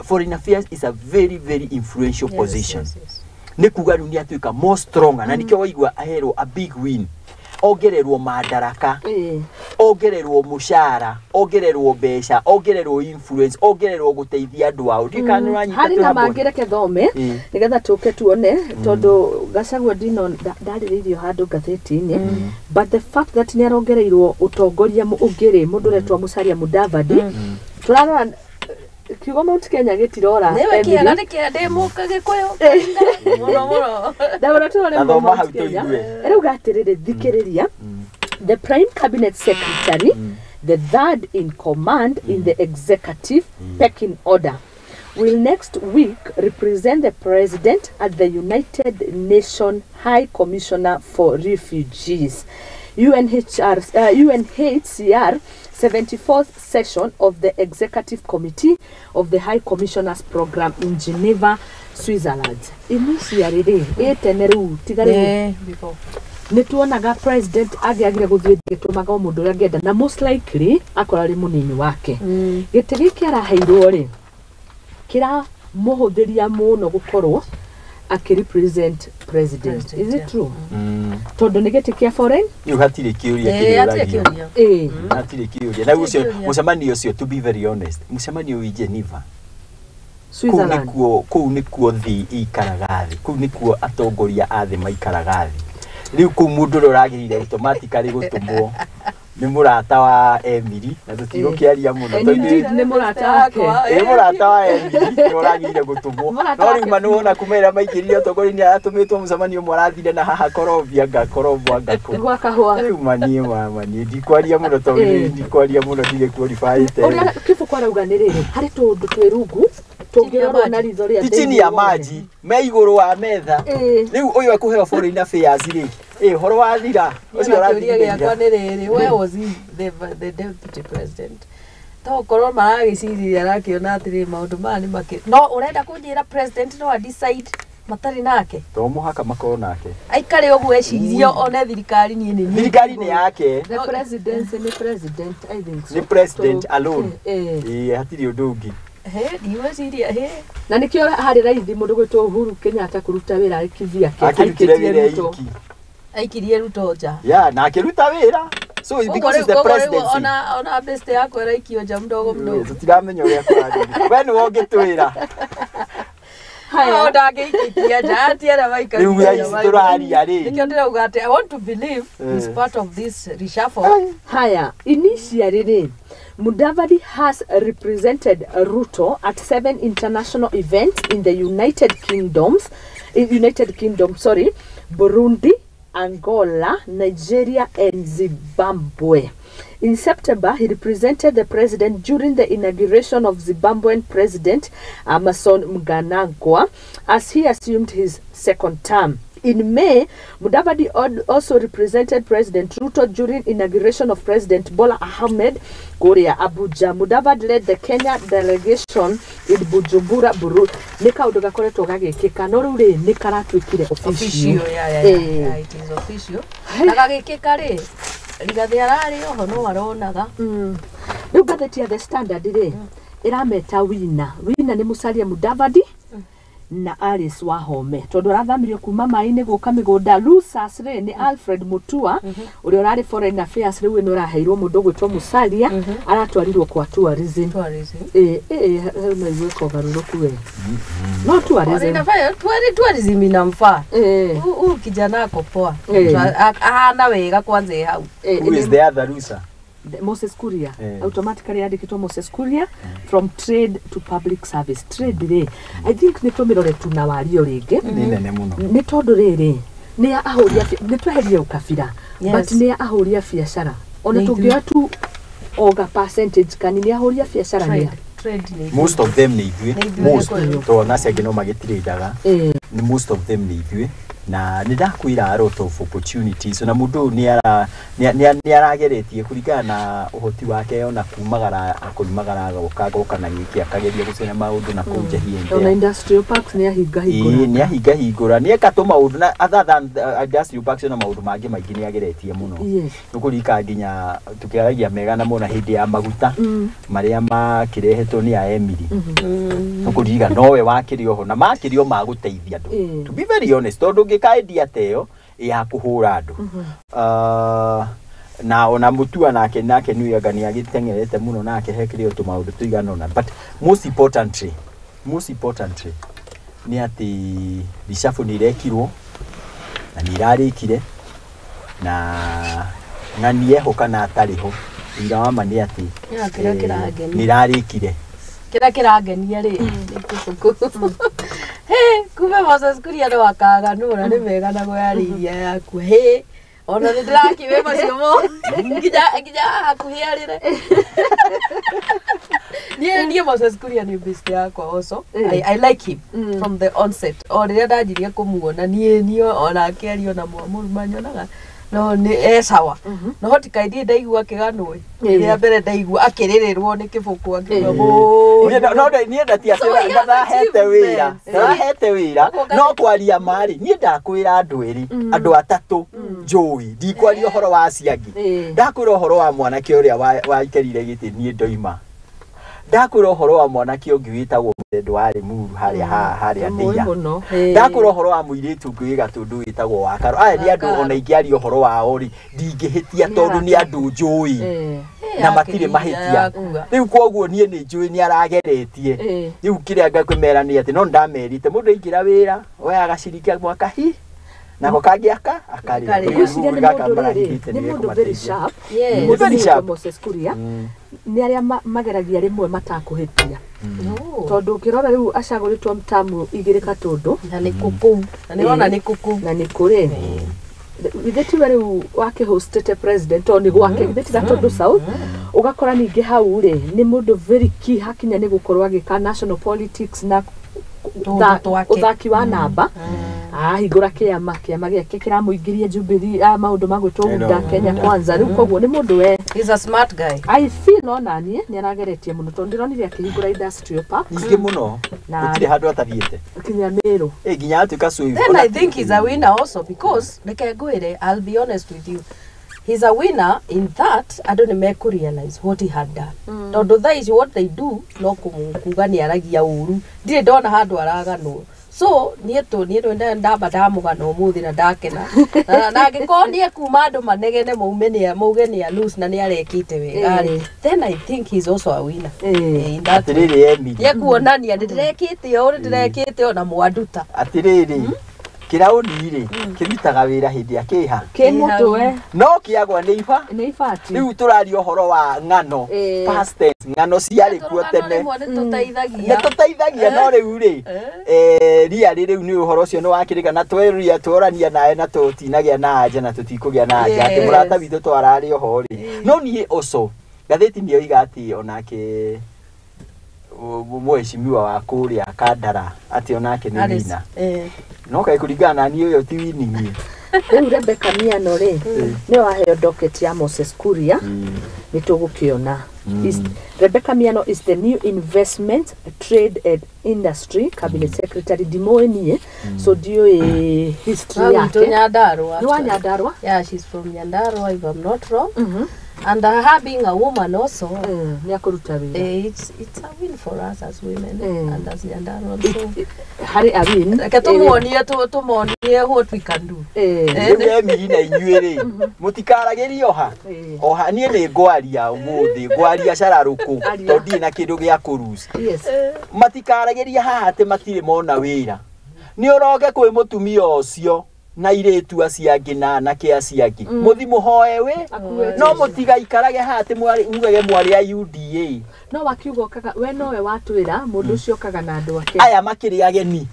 Foreign affairs is a very very influential position. Yes. Nĩ kuga rĩu nĩ atuĩka more stronger na nikĩo waigua aherwo a big win ongererwo madaraka ongererwo mucara ongererwo mbeca ongererwo influence ongererwo guteithia andu ao ndikana uranyita hari na mangireke thome nigetha tuke tuone tondu Gachagua ndino ndarĩrĩirio handũ ngathĩti-inĩ but the fact that nĩ arongereirwo utongoria ũngĩ rĩ mũndũ ũretwo Musalia Mudavadi turarora kiugo Mount Kenya gĩtirora nĩwe kĩega nĩ kĩa ndĩ mũka Gĩkũyũ mũno mũno ndabona tũrore Mount Kenya ĩrauga atĩrĩrĩ thikĩrĩria the prime cabinet secretary the third in command in the executive pecking order will next week represent the president at the United Nations High Commissioner for Refugees UNHCR 74th session of the Executive Committee of the High Commissioners Program in Geneva, Switzerland. Initially, tene rĩu tiga rĩu nĩ tuonaga president angĩagire gũthiĩ gĩtũmaga o mũndũ ũrĩa angĩenda na most likely akorwo arĩ mũnini wake. Gĩtĩ gĩkĩ araheirwo rĩ kĩramũhũthĩria mũno gũkorwo akĩrepresent president. Is it true? Tondu nĩ gĩtĩ kĩa foreign rĩu hatirĩ kĩũria kĩrĩũragio hatirĩ kĩũria na ũcio mũcemanio ũcio to be very honest mũcemanio wĩ Geneva Switzerland kũu nĩkuo thĩ ĩikaraga thĩ kũu nĩkuo atongoria a thĩ maikaraga thĩ rĩu kũu mũndũ ũrĩa ũragĩrĩire automatically gũtũmwo nĩ mũrata wa Emily na tũtigũkĩaria mũno tondũ nĩ mũrata wake ĩ mũrata wa Emily nĩ ũragĩrĩire gũtũmwo no rĩu ma nĩwona kuma ĩrĩa maingĩrire ũtongoria nĩ aratũmĩtwo mũcemanio ũmwe arathire na haha Colombia ngakorobwa ngakũ gwa kahũa rĩu manie mama niĩ ndikwaria mũno tondũ ndikwaria mũno ndirĩ qualified ũrĩa Kĩbũkũ arauga nĩ rĩrĩ harĩ tũũndũ twĩ rungu tũngĩrorwo na ritho rĩa thĩinĩ chini ya maji me igũrũ wa metha rĩu ũyũ ekũheo foreign affairs rĩ ũhoro wathira ũcio ũrathira gĩakwa nĩ rĩrĩ where was he the deputy president to korwo maragĩciriria arakĩona atĩrĩ maũndũ maya nĩ makĩ no ũrenda kũnjĩra president no a decide matarĩ nake to mũhaka makorwo nake aikare ũguo ecirie one thirikari niĩ nĩ thirikari nĩ yake the presidency nĩ president I think so nĩ president alone hatirĩ ũndũ ũngĩ na nikio harĩ raithi mũndũ gwĩtwo Uhuru Kenyatta kũruta wĩra arĩ kivyake akĩrutire wĩra iki aikirie Ruto nja yeah na akĩruta wĩra so because it's the presidency ona best yakwa ĩraikio nja mdogo mdogo tũtiramenya ũrĩa kũrathiĩ we nĩwe ũngĩtwĩra haya ndangĩikĩtie nja atiara maikari rĩu thaa ici tũraria rĩ nĩkĩo ndĩrauga atĩ I want to believe he's part of this reshuffle haya initially rĩ Mudavadi has represented Ruto at 7 international events in the United Kingdom, Burundi, Angola, Nigeria, and Zimbabwe. In September, he represented the president during the inauguration of Zimbabwean President Emmerson Mnangagwa as he assumed his second term. In May, Mudavadi also represented President Ruto during inauguration of President Bola Ahmed Kuria Abuja. Mudavadi led the Kenya delegation in Bujumbura, Burundi. Nĩ kaũndũ gakoretwo gagĩkĩka no rĩu rĩ nĩ karatuĩkire official. Yeah, it is official. Na gagĩkĩka rĩ Rigathi ararĩ oho no aronaga. Rĩu ngathĩti ya The Standard rĩ ĩrameta wina. Wina nĩ Musalia Mudavadi na Alice Wahome tondu arathamirio kuma mai-inĩ gũka mĩgũnda. Losers rĩ nĩ Alfred Mutua ũrĩa ũrarĩ foreign affairs rĩu nĩ ũraheirwo mũndũ ũgwĩtwo Musalia aratwarirwo kwa tourism. Hau no igwĩka ũgarũrũku we no tourism tourism inamfaa huyu kijana ako poa ahana wega kwanza hau. Who is the other loser? Moses Kuria. Automatically andikitwo Moses Kuria from trade to public service. Trade rĩ I think nĩ tũmĩrore tu na wario rĩngĩ nĩ nene mũno nĩ tondũ rĩrĩ nĩ ya ahũri a nĩ tweherie ũkabira but nĩ ya ahũri a biacara ona tũngĩoya tu oga percentage kani nĩ ahũri a biacara nĩ most of them nĩ ithuĩ most tondũ ona acio angĩ no magĩtirĩndaga nĩ most of them nĩ ithuĩ na nĩ ndakwĩra a lot of opportunities na mũndũ nĩ arageretie kũringana na ũhoti wake ona kumagara akoimagara agoka agoka na gĩkĩ akageria gũcera maũndũ na kũu nja here ona industrial parks nĩ ahinga hingũra nĩ ahinga hingũra nĩ eka tũmaũndũ na other than industrial parks na maũndũ mangĩ maingĩ nĩ ageretie mũno nĩkũririkana nginya tũkĩaragia mega na mona hĩndĩ ya maguta marĩa makĩrehetwo nĩ a Emily nĩkũririkana nowe wakĩrĩ oho na makĩrĩ o magũteithia andũ to be very honest tondũ ũngĩkaendia teo ya kũhũra andũ na ona Mutua nake nĩ anga nĩ agĩteng'erete mũno nake hekĩrĩ o tũmaũndũ tũigana ũna but most importantly nĩ atĩ reshuffle nĩ irekirwo na nĩ irarĩkire na ng'ani eho kana atarĩ ho ũira wa ma nĩ atĩ nĩ irarĩkire kĩrĩa kĩrangenia rĩ hĩ kumbe Moses Kuria nĩ wakaganũra nĩ mega na gwĩarĩria yaku hĩ ona nĩ ndĩrakiwe macio mo nginya hakuhĩ arĩre niĩ Moses Kuria nĩ best yakwa also I like him from the onset o rĩrĩa ndanjirie kũmuona niĩ ona akĩaria ona mwamũruma nyonaga no nĩ e sawa no hotikaithie ndaigua akĩganwo rĩrĩa mbere ndaigua akĩrĩrĩrwo nĩ kĩbũkũ akiuga no niĩ ndatia ndahete wĩra no kwaria marĩ niĩ ndakwĩra andũ erĩ andũ atatũ njũĩ ndikwaria ũhoro wa acio angĩ ndakwĩra ũhoro wa mwanake ũrĩa waikarire gĩtĩ niĩ ndoima ndakwĩra ũhoro wa mwanake ũngĩ wĩtagwo Mũthendo wa Limuru harĩa harĩa Ndeiya ndakwĩra ũhoro wa mũirĩtu ũngĩ wĩ Gatũndũ wĩtagwo Wakaro aya nĩ andũ ona ingĩaria ũhoro wao rĩ ndingĩhĩtia tondũ nĩ andũ njũĩ na matirĩ mahĩtia rĩu kwoguo niĩ nĩ njũĩ nĩ arageretie rĩu kĩrĩa ngakũmera nĩ atĩ no nĩndamerĩte mũndũ aingĩra wĩra oyaga ciringi mwaka hi nako kangĩaka akarĩa nĩ mũndũ very sharp very sharp Moses Kuria nĩ arĩa mageragia rĩmwe matakũhĩtia tondũ ũkĩrora rĩu acagũrĩtwo tamu igĩrĩ Katũndũ na nĩ kũkũ na nĩrona nĩ kũkũ na nĩ kũrĩ githĩ tiwe rĩu wakĩhostĩte president tondũ nĩ gwake githĩ ti Gatũndũ South ũgakora ningĩ hau rĩ nĩ mũndũ very key hakinya nĩ gũkorwo agĩka national politics na ũthaki wa namba ahingũra kĩama gĩake kĩramũingĩria Jubilee maũndũ ma gwĩtwo Uda Kenya Kwanza rĩu koguo nĩ mũndũ we he's a smart guy I feel ona niĩ nĩ arageretie mũno tondũ ndĩronire akĩhingũra industrial park nyingĩ mũno gũtirĩ handũ atathiĩte nginya Meru nginya atuĩka cũi. Then I think he's a winner also because reke ngwĩre I'll be honest with you he's a winner in that andũ nĩ mekũ realize what he had done tondũ thaa ici what they do no kuga nĩ aragia ũru ndirĩ ndona handũ araganwo so niĩ niĩ ndamba ndamũgana ũmũthĩ na ndakena na angĩkorwo nĩ ekuma andũ manegene maume nĩ mauge nĩ a lose na nĩ arekĩte wega rĩ then I think he's also a winner in that atĩrĩrĩ Emily nĩ ekuonania nĩ ndĩrekĩte ũũ nĩ ndĩrekĩte ũũ na mwanduta atĩrĩrĩ Kĩraũni rĩ kĩrutaga wĩra hĩndĩ ya kĩha Kĩ mũtwe. No kĩagwa nĩ iba. Nĩ ibati. Rĩu tũraria ũhoro wa ng'ano. Past tense, ng'ano ciarĩ kuo tene. Rĩmwe nĩ Nĩ tũteithagia no rĩu rĩ riarĩ rĩu nĩ ũhoro ũcio nĩ wakĩrĩka na tweria tworania nawe na tũtinagĩa na anja na tũtikũgĩa na anja atĩ mũrata witũ twararĩ oho rĩ. No niĩ ũco ngathĩti nĩ yoiga atĩ onake mheshimiwa wa kũrĩa Kandara atĩ onake nĩ wina. No kaĩ kũringana na niĩ ũyũ ti winning. Rĩu Rebecca Miano rĩ nĩwe waheo docket ya Moses Kuria nĩ tũgũkĩona. Rebecca Miano is the new investment, trade and industry cabinet secretary. Ndimũĩ niĩ, so ndiũĩ history yake. Nyandarua. Nĩ wa Nyandarua? Yeah, she's from Nyandarua if I'm not wrong. And her being a woman also, nĩ akũruta wĩra. It's a win for us as women and as Nyandarua. So harĩ a win. Reke tũmuonie tũmonie what we can do. Rĩu Emily na inyuĩ rĩ mũtikaragĩrio ha oha niĩ nĩ ngwaria ũmũthĩ ngwaria cararũkũ tondũ ndirĩ na kĩndũ gĩa kũruca. Matikaragĩria haha atĩ matirĩ mona wĩra. Nĩ ũroke kwĩ mũtumia ũcio na irĩtu acio angĩ na anake acio angĩ mũthi mũhoe wĩ no mũtigaikarage haha atĩ mugage mwarĩ a UDA. No wakiuga okaga we nowe watwĩra mũndũ ũcio okaga na andũ ake aya makĩrĩ ageni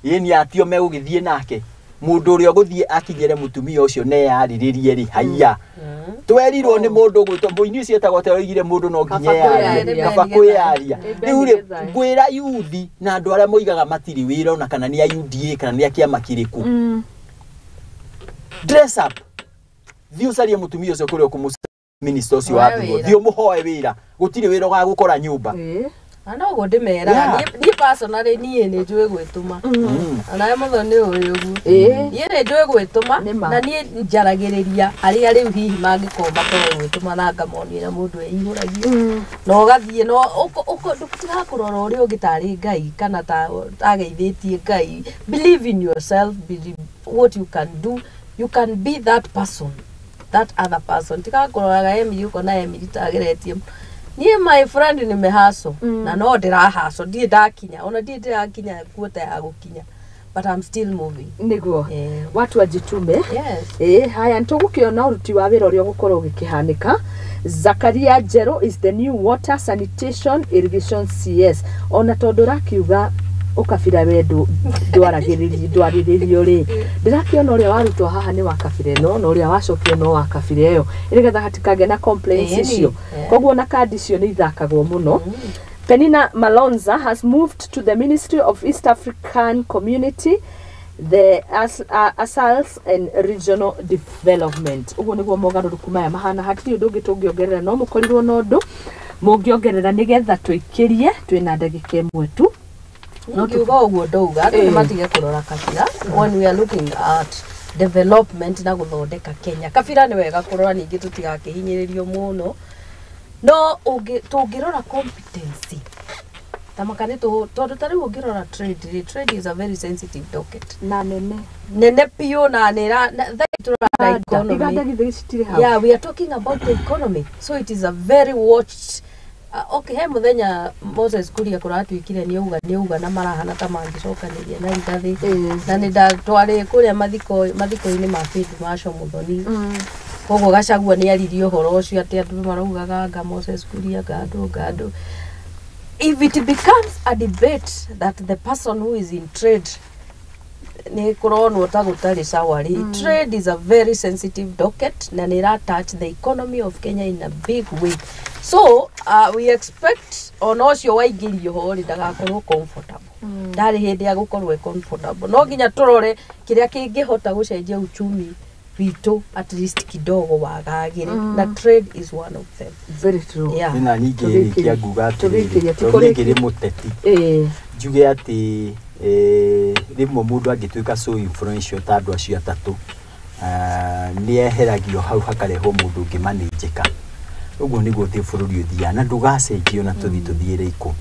ĩni atio megũgĩthiĩ nake mũndũ ũrĩa ũgũthiĩ akinyĩre mũtumia ũcio na eyarĩrĩrie rĩ haiya twerirwo nĩ mũndũ ũgwĩtwo mũini ũcio etagwo atĩa oigire mũndũ no nginya eyarie kaba kwĩyaria. Rĩu rĩ ngwĩra yuthi na andũ arĩa moigaga matirĩ wĩra ona kana nĩ a UDA kana nĩ a kĩama kĩrĩkũ, dress up, thiĩ ũcarie mũtumia ũcio kũrĩa ũkũmũ minister ũcio wa thurwo, thiĩ ũmũhoe wĩra, gũtirĩ wĩra ũgagũkora nyũmba. Na noguo ndĩmeraga niĩ personally niĩ nĩ njũĩ gwĩtũma onawe mũthoni nĩ ũĩ ũguo niĩ nĩ njũĩ gwĩtũma na niĩ njaragĩrĩria arĩa rĩu hihi mangĩkorwo matoĩ gwĩtũma na ngamonia na mũndũ eihũragia na ũgathiĩ no ndũtigaga kũrora ũrĩa ũngĩ tarĩ Ngai kana tageithĩtie Ngai. Believe in yourself, believe what you can do, you can be that person, that other person. Tigaga kũroraga Emily ũkona Emily tageretie. Niĩ my friend nĩ mehaco na no ndĩrahaco ndirĩ ndakinya ona ndirĩ ndĩrakinya kuota ya gũkinya but I'm still moving. Nĩguo watu wajitume. Haya nĩtũgũkĩona ũruti wa wĩra ũrĩa ũgũkorwo ũgĩkĩhanĩka. Zakaria Njero is the new water sanitation irrigation CS. Ona tondũ ũrakiuga ũkabira we ndwarĩrĩrio rĩ ndĩrakĩona ũrĩa warutwo haha nĩ wa kabira ĩno na ũrĩa wacokio no wa kabira ĩyo nĩgetha hatikagĩe na complaints icio koguo na kandi icio nĩ ithakagwo mũno. Penina Malonza has moved to the Ministry of East African Community, the Asals and Regional Development. Ũguo nĩguo mogarũrũku maya mahana hatirĩ ũndũ ũngĩ tũngĩongerera no mũkorirwo na ũndũ mũngĩongerera nĩgetha tũikĩrie twĩna ndagĩka ĩmwe tu. No ngiuga ũguo ndauga andũ nĩ matige kũrora kabira when we are looking at development na gũthondeka Kenya. Kabira nĩ wega kũrora ningĩ tũtigakĩhinyĩrĩrio mũno no tũngĩrora competency tamaka nĩ tondũ ta rĩu ũngĩrora trade, trade is a very sensitive docket na nene nene biũ na nĩ tũrora economy. Yeah, we are talking about the economy, so it is a very watched. Okay, he muthenya Moses Kuria kũratuĩkire nĩ auga na marahana ta mangĩcokanĩria na Rigathi na nĩ ndatwarĩ kũrĩa mathiko-inĩ ma Faith Marshall Muthoni koguo Gachagua nĩ aririe ũhoro ũcio atĩ andũ maraugaga anga Moses Kuria ngandũ. If it becomes a debate that the person who is in trade nĩ kũronwo ta gũtarĩ sawa rĩ, trade is a very sensitive docket na nĩ ĩra touch the economy of Kenya in a big way. So we expect ona ũcio waingĩrio ho rĩ ndagakorwo comfortable. Ndarĩ hĩndĩ ya gũkorwo e comfortable. No nginya tũrore kĩrĩa kĩngĩhota gũcenjia uchumi witũ at least kidogo wagagĩre na trade is one of them. Very true. Yeah. Na ningĩ rĩkia nguga atĩrĩrĩ tondũ niĩ ngĩrĩ mũteti njuge atĩ rĩmwe mũndũ angĩtuĩka so influential ta andũ acio atatũ nĩ eheragio hau hakarehwo mũndũ ũngĩ manĩnjĩka. Ũguo nĩguo thĩ bũrũri ũthiaga na ndũgacenjio na tũthiĩ tũthiĩre ikũ.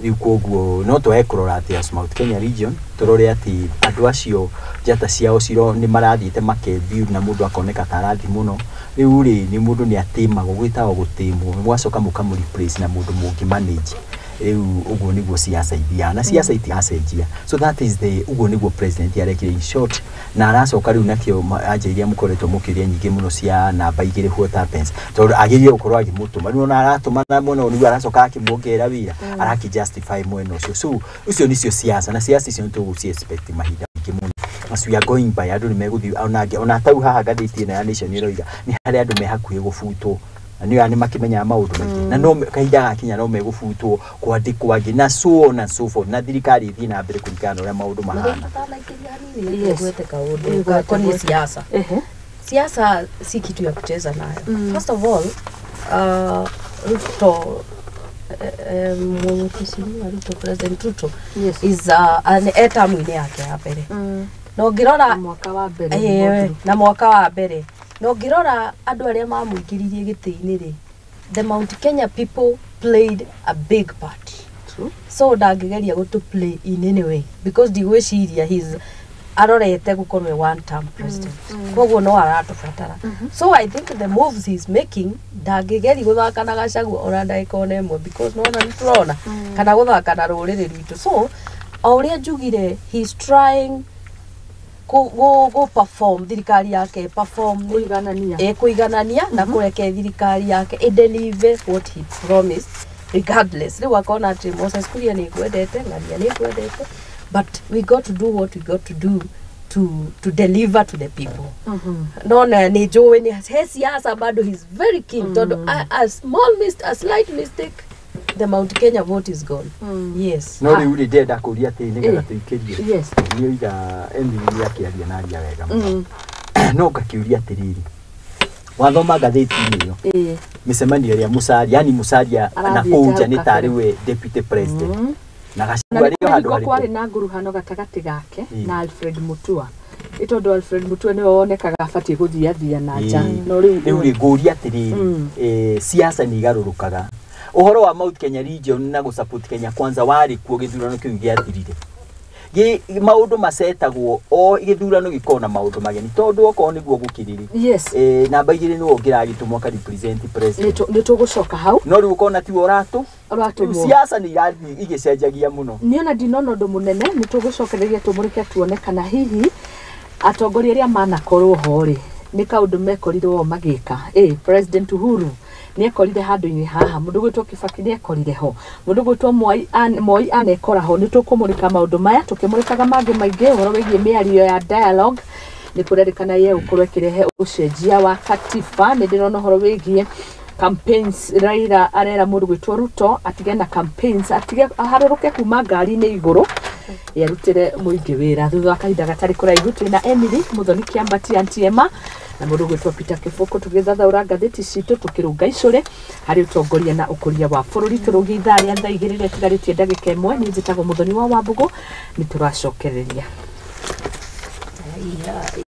Rĩu koguo no twage kũrora atĩ as Mount Kenya region tũrore atĩ andũ acio njata ciao ciro nĩ marathiĩte makebiu na mũndũ akoneka ta arathiĩ mũno. Rĩu rĩ nĩ mũndũ nĩ atĩmagwo gwĩtagwo gũtĩmwo mũgacoka mũkamũ replace na mũndũ mũngĩ manage. Rĩu ũguo nĩguo siasa ithiaga na siasa itigacenjia. So that is the ũguo nĩguo president arekire in short, na aracoka rĩu nakĩo anja iria mũkoretwo mũkĩũria nyingĩ mũno cia namba 2, what happens, tondũ agĩrĩire gũkorwo agĩmũtũma rĩu ona aratũma na mwena ũyũ nĩguo aracoka akĩmuongerera wĩra, araki justify mwena ũcio. So ũcio nĩcio siasa, na siasa icio nĩtũgũci expect mahinda maingĩ mũno as we are going by. Andũ nĩ megũthiĩ ona angĩ ona tau haha ngathĩti ĩno ya Nation ĩroiga nĩ harĩ andũ me hakuhĩ gũbutwo, na nĩ makĩmenyaga maũndũ maingĩ, na no kahinda gakinya no megũbutwo kwandĩkwo angĩ na so on and so forth, na thirikari ĩthiĩ na mbere kũringana na ũrĩa maũndũ mahana. Yes. Gwete kaundu gakoniĩ siasa. Siasa si kitu ya kucheza nayo. First of all, Ruto, Mheshimiwa Ruto, President Ruto is an etamu-inĩ yake ya mbere, na ũngĩrora mwaka wa mbere, na mwaka wa mbere, na ũngĩrora andũ arĩa mamũingĩririe gĩtĩ-inĩ rĩ, the Mount Kenya people played a big part. True. So ndangĩgeria gũtũ play in any way, because ndigwĩciria he's arorete gũkorwo e one term president, koguo no aratũbatara. So I think the moves he's making, ndangĩgeri gũthaka na Gachagua ona ndagĩka ona ĩmwe, because nona nĩ tũrona kana gũthaka na rũrĩrĩ rwitũ. So o ũrĩa njugire, he's trying go perform thirikari yake perform Kũiganania. Kũiganania na kũreke thirikari yake ĩ deliver what he promised regardless. Rĩu akona atĩ Moses Kuria nĩ ngwendete, Ng'ania nĩ ngwendete, but we got to do what we got to do to deliver to the people. No na nĩ njũĩ nĩ he siasa bado he's very keen, tondũ a slight mistake, the Mount Kenya vote is gone. Yes. No rĩu rĩ, ndĩrenda kũria atĩ nĩgetha tũikĩrie. Yes. Nĩ oiga Emily nĩ akĩaria na aria wega mũno, no ngakĩũria atĩrĩrĩ, wathoma ngathĩti-inĩ ĩyo, mĩcemanio ĩrĩa Musalia, yani Musalia na Arathiĩte kũu nja hau nĩ kabere. tarĩ we deputy president na na Gachagua nĩ arĩ o handũ kũrĩ kwarĩ harĩkũ? Na nguruhano gatagatĩ gake na Alfred Mutua, ĩ tondũ Alfred Mutua nĩwe wonekaga abatiĩ gũthiathia na nja. No rĩu Rĩu rĩ, ngũria atĩrĩrĩ, siasa nĩ igarũrũkaga. Ũhoro wa Mount Kenya region na gũ support Kenya Kwanza warĩ kuo gĩthurano kĩu gĩathirire. Maũndũ macetagwo o gĩthurano gĩkorwo na maũndũ mageni, tondũ okorwo nĩguo gũkĩrĩrĩ, namba 2 nĩwe ũngĩragĩtũmwo aka represent president. Nĩ tũgũcoka hau. No rĩu ũkona tiwe ũratũ. Rĩu ũratũmwo. Siasa nĩ irathiĩ igĩcenjagia mũno. Niĩ ona ndinona ũndũ mũnene. Nĩ tũgũcokereria tũmũrĩke tuone kana hihi atongoria arĩa manakorwo ho rĩ, nĩ kaũndũ mekorirwo magĩka. President Uhuru nĩ ekorire handũ-inĩ haha, mũndũ gwĩtwo Kibaki nĩ ekorire ho, mũndũ gwĩtwo Moi anekora ho. Nĩ tũkũmũrĩka maũndũ maya tũkĩmũrĩkaga mangĩ maingĩ. Ũhoro wĩgiĩ mĩario ya dialogue, nĩ kũrerĩkana ye gũkorwo ĩkĩrehe ũcenjia wa katiba. Nĩ ndĩrona ũhoro wĩgiĩ campaigns, Raila arera mũndũ gwĩtwo Ruto atige na campaigns, atige aharũrũke kuma ngari-inĩ igũrũ, yarutĩre mũingĩ wĩra. Thutha wa kahinda gatarĩ kũraihu, twĩna Emily Muthoni Kĩambati, Aunty Emma, na mũndũ gwĩtwo Peter Kĩbũkũ, tũgĩthathaũra ngathĩti citũ, tũkĩrũnga icũrĩ harĩ ũtongoria na ũkũria wa bũrũri. Tũrũgie ithaa rĩa thaa 2 rĩrĩa ĩtigarĩtie ndagĩka 1. Niĩ njĩtagwo Mũthoni wa Wambũgũ. Nĩ tũracokereria. Yeah.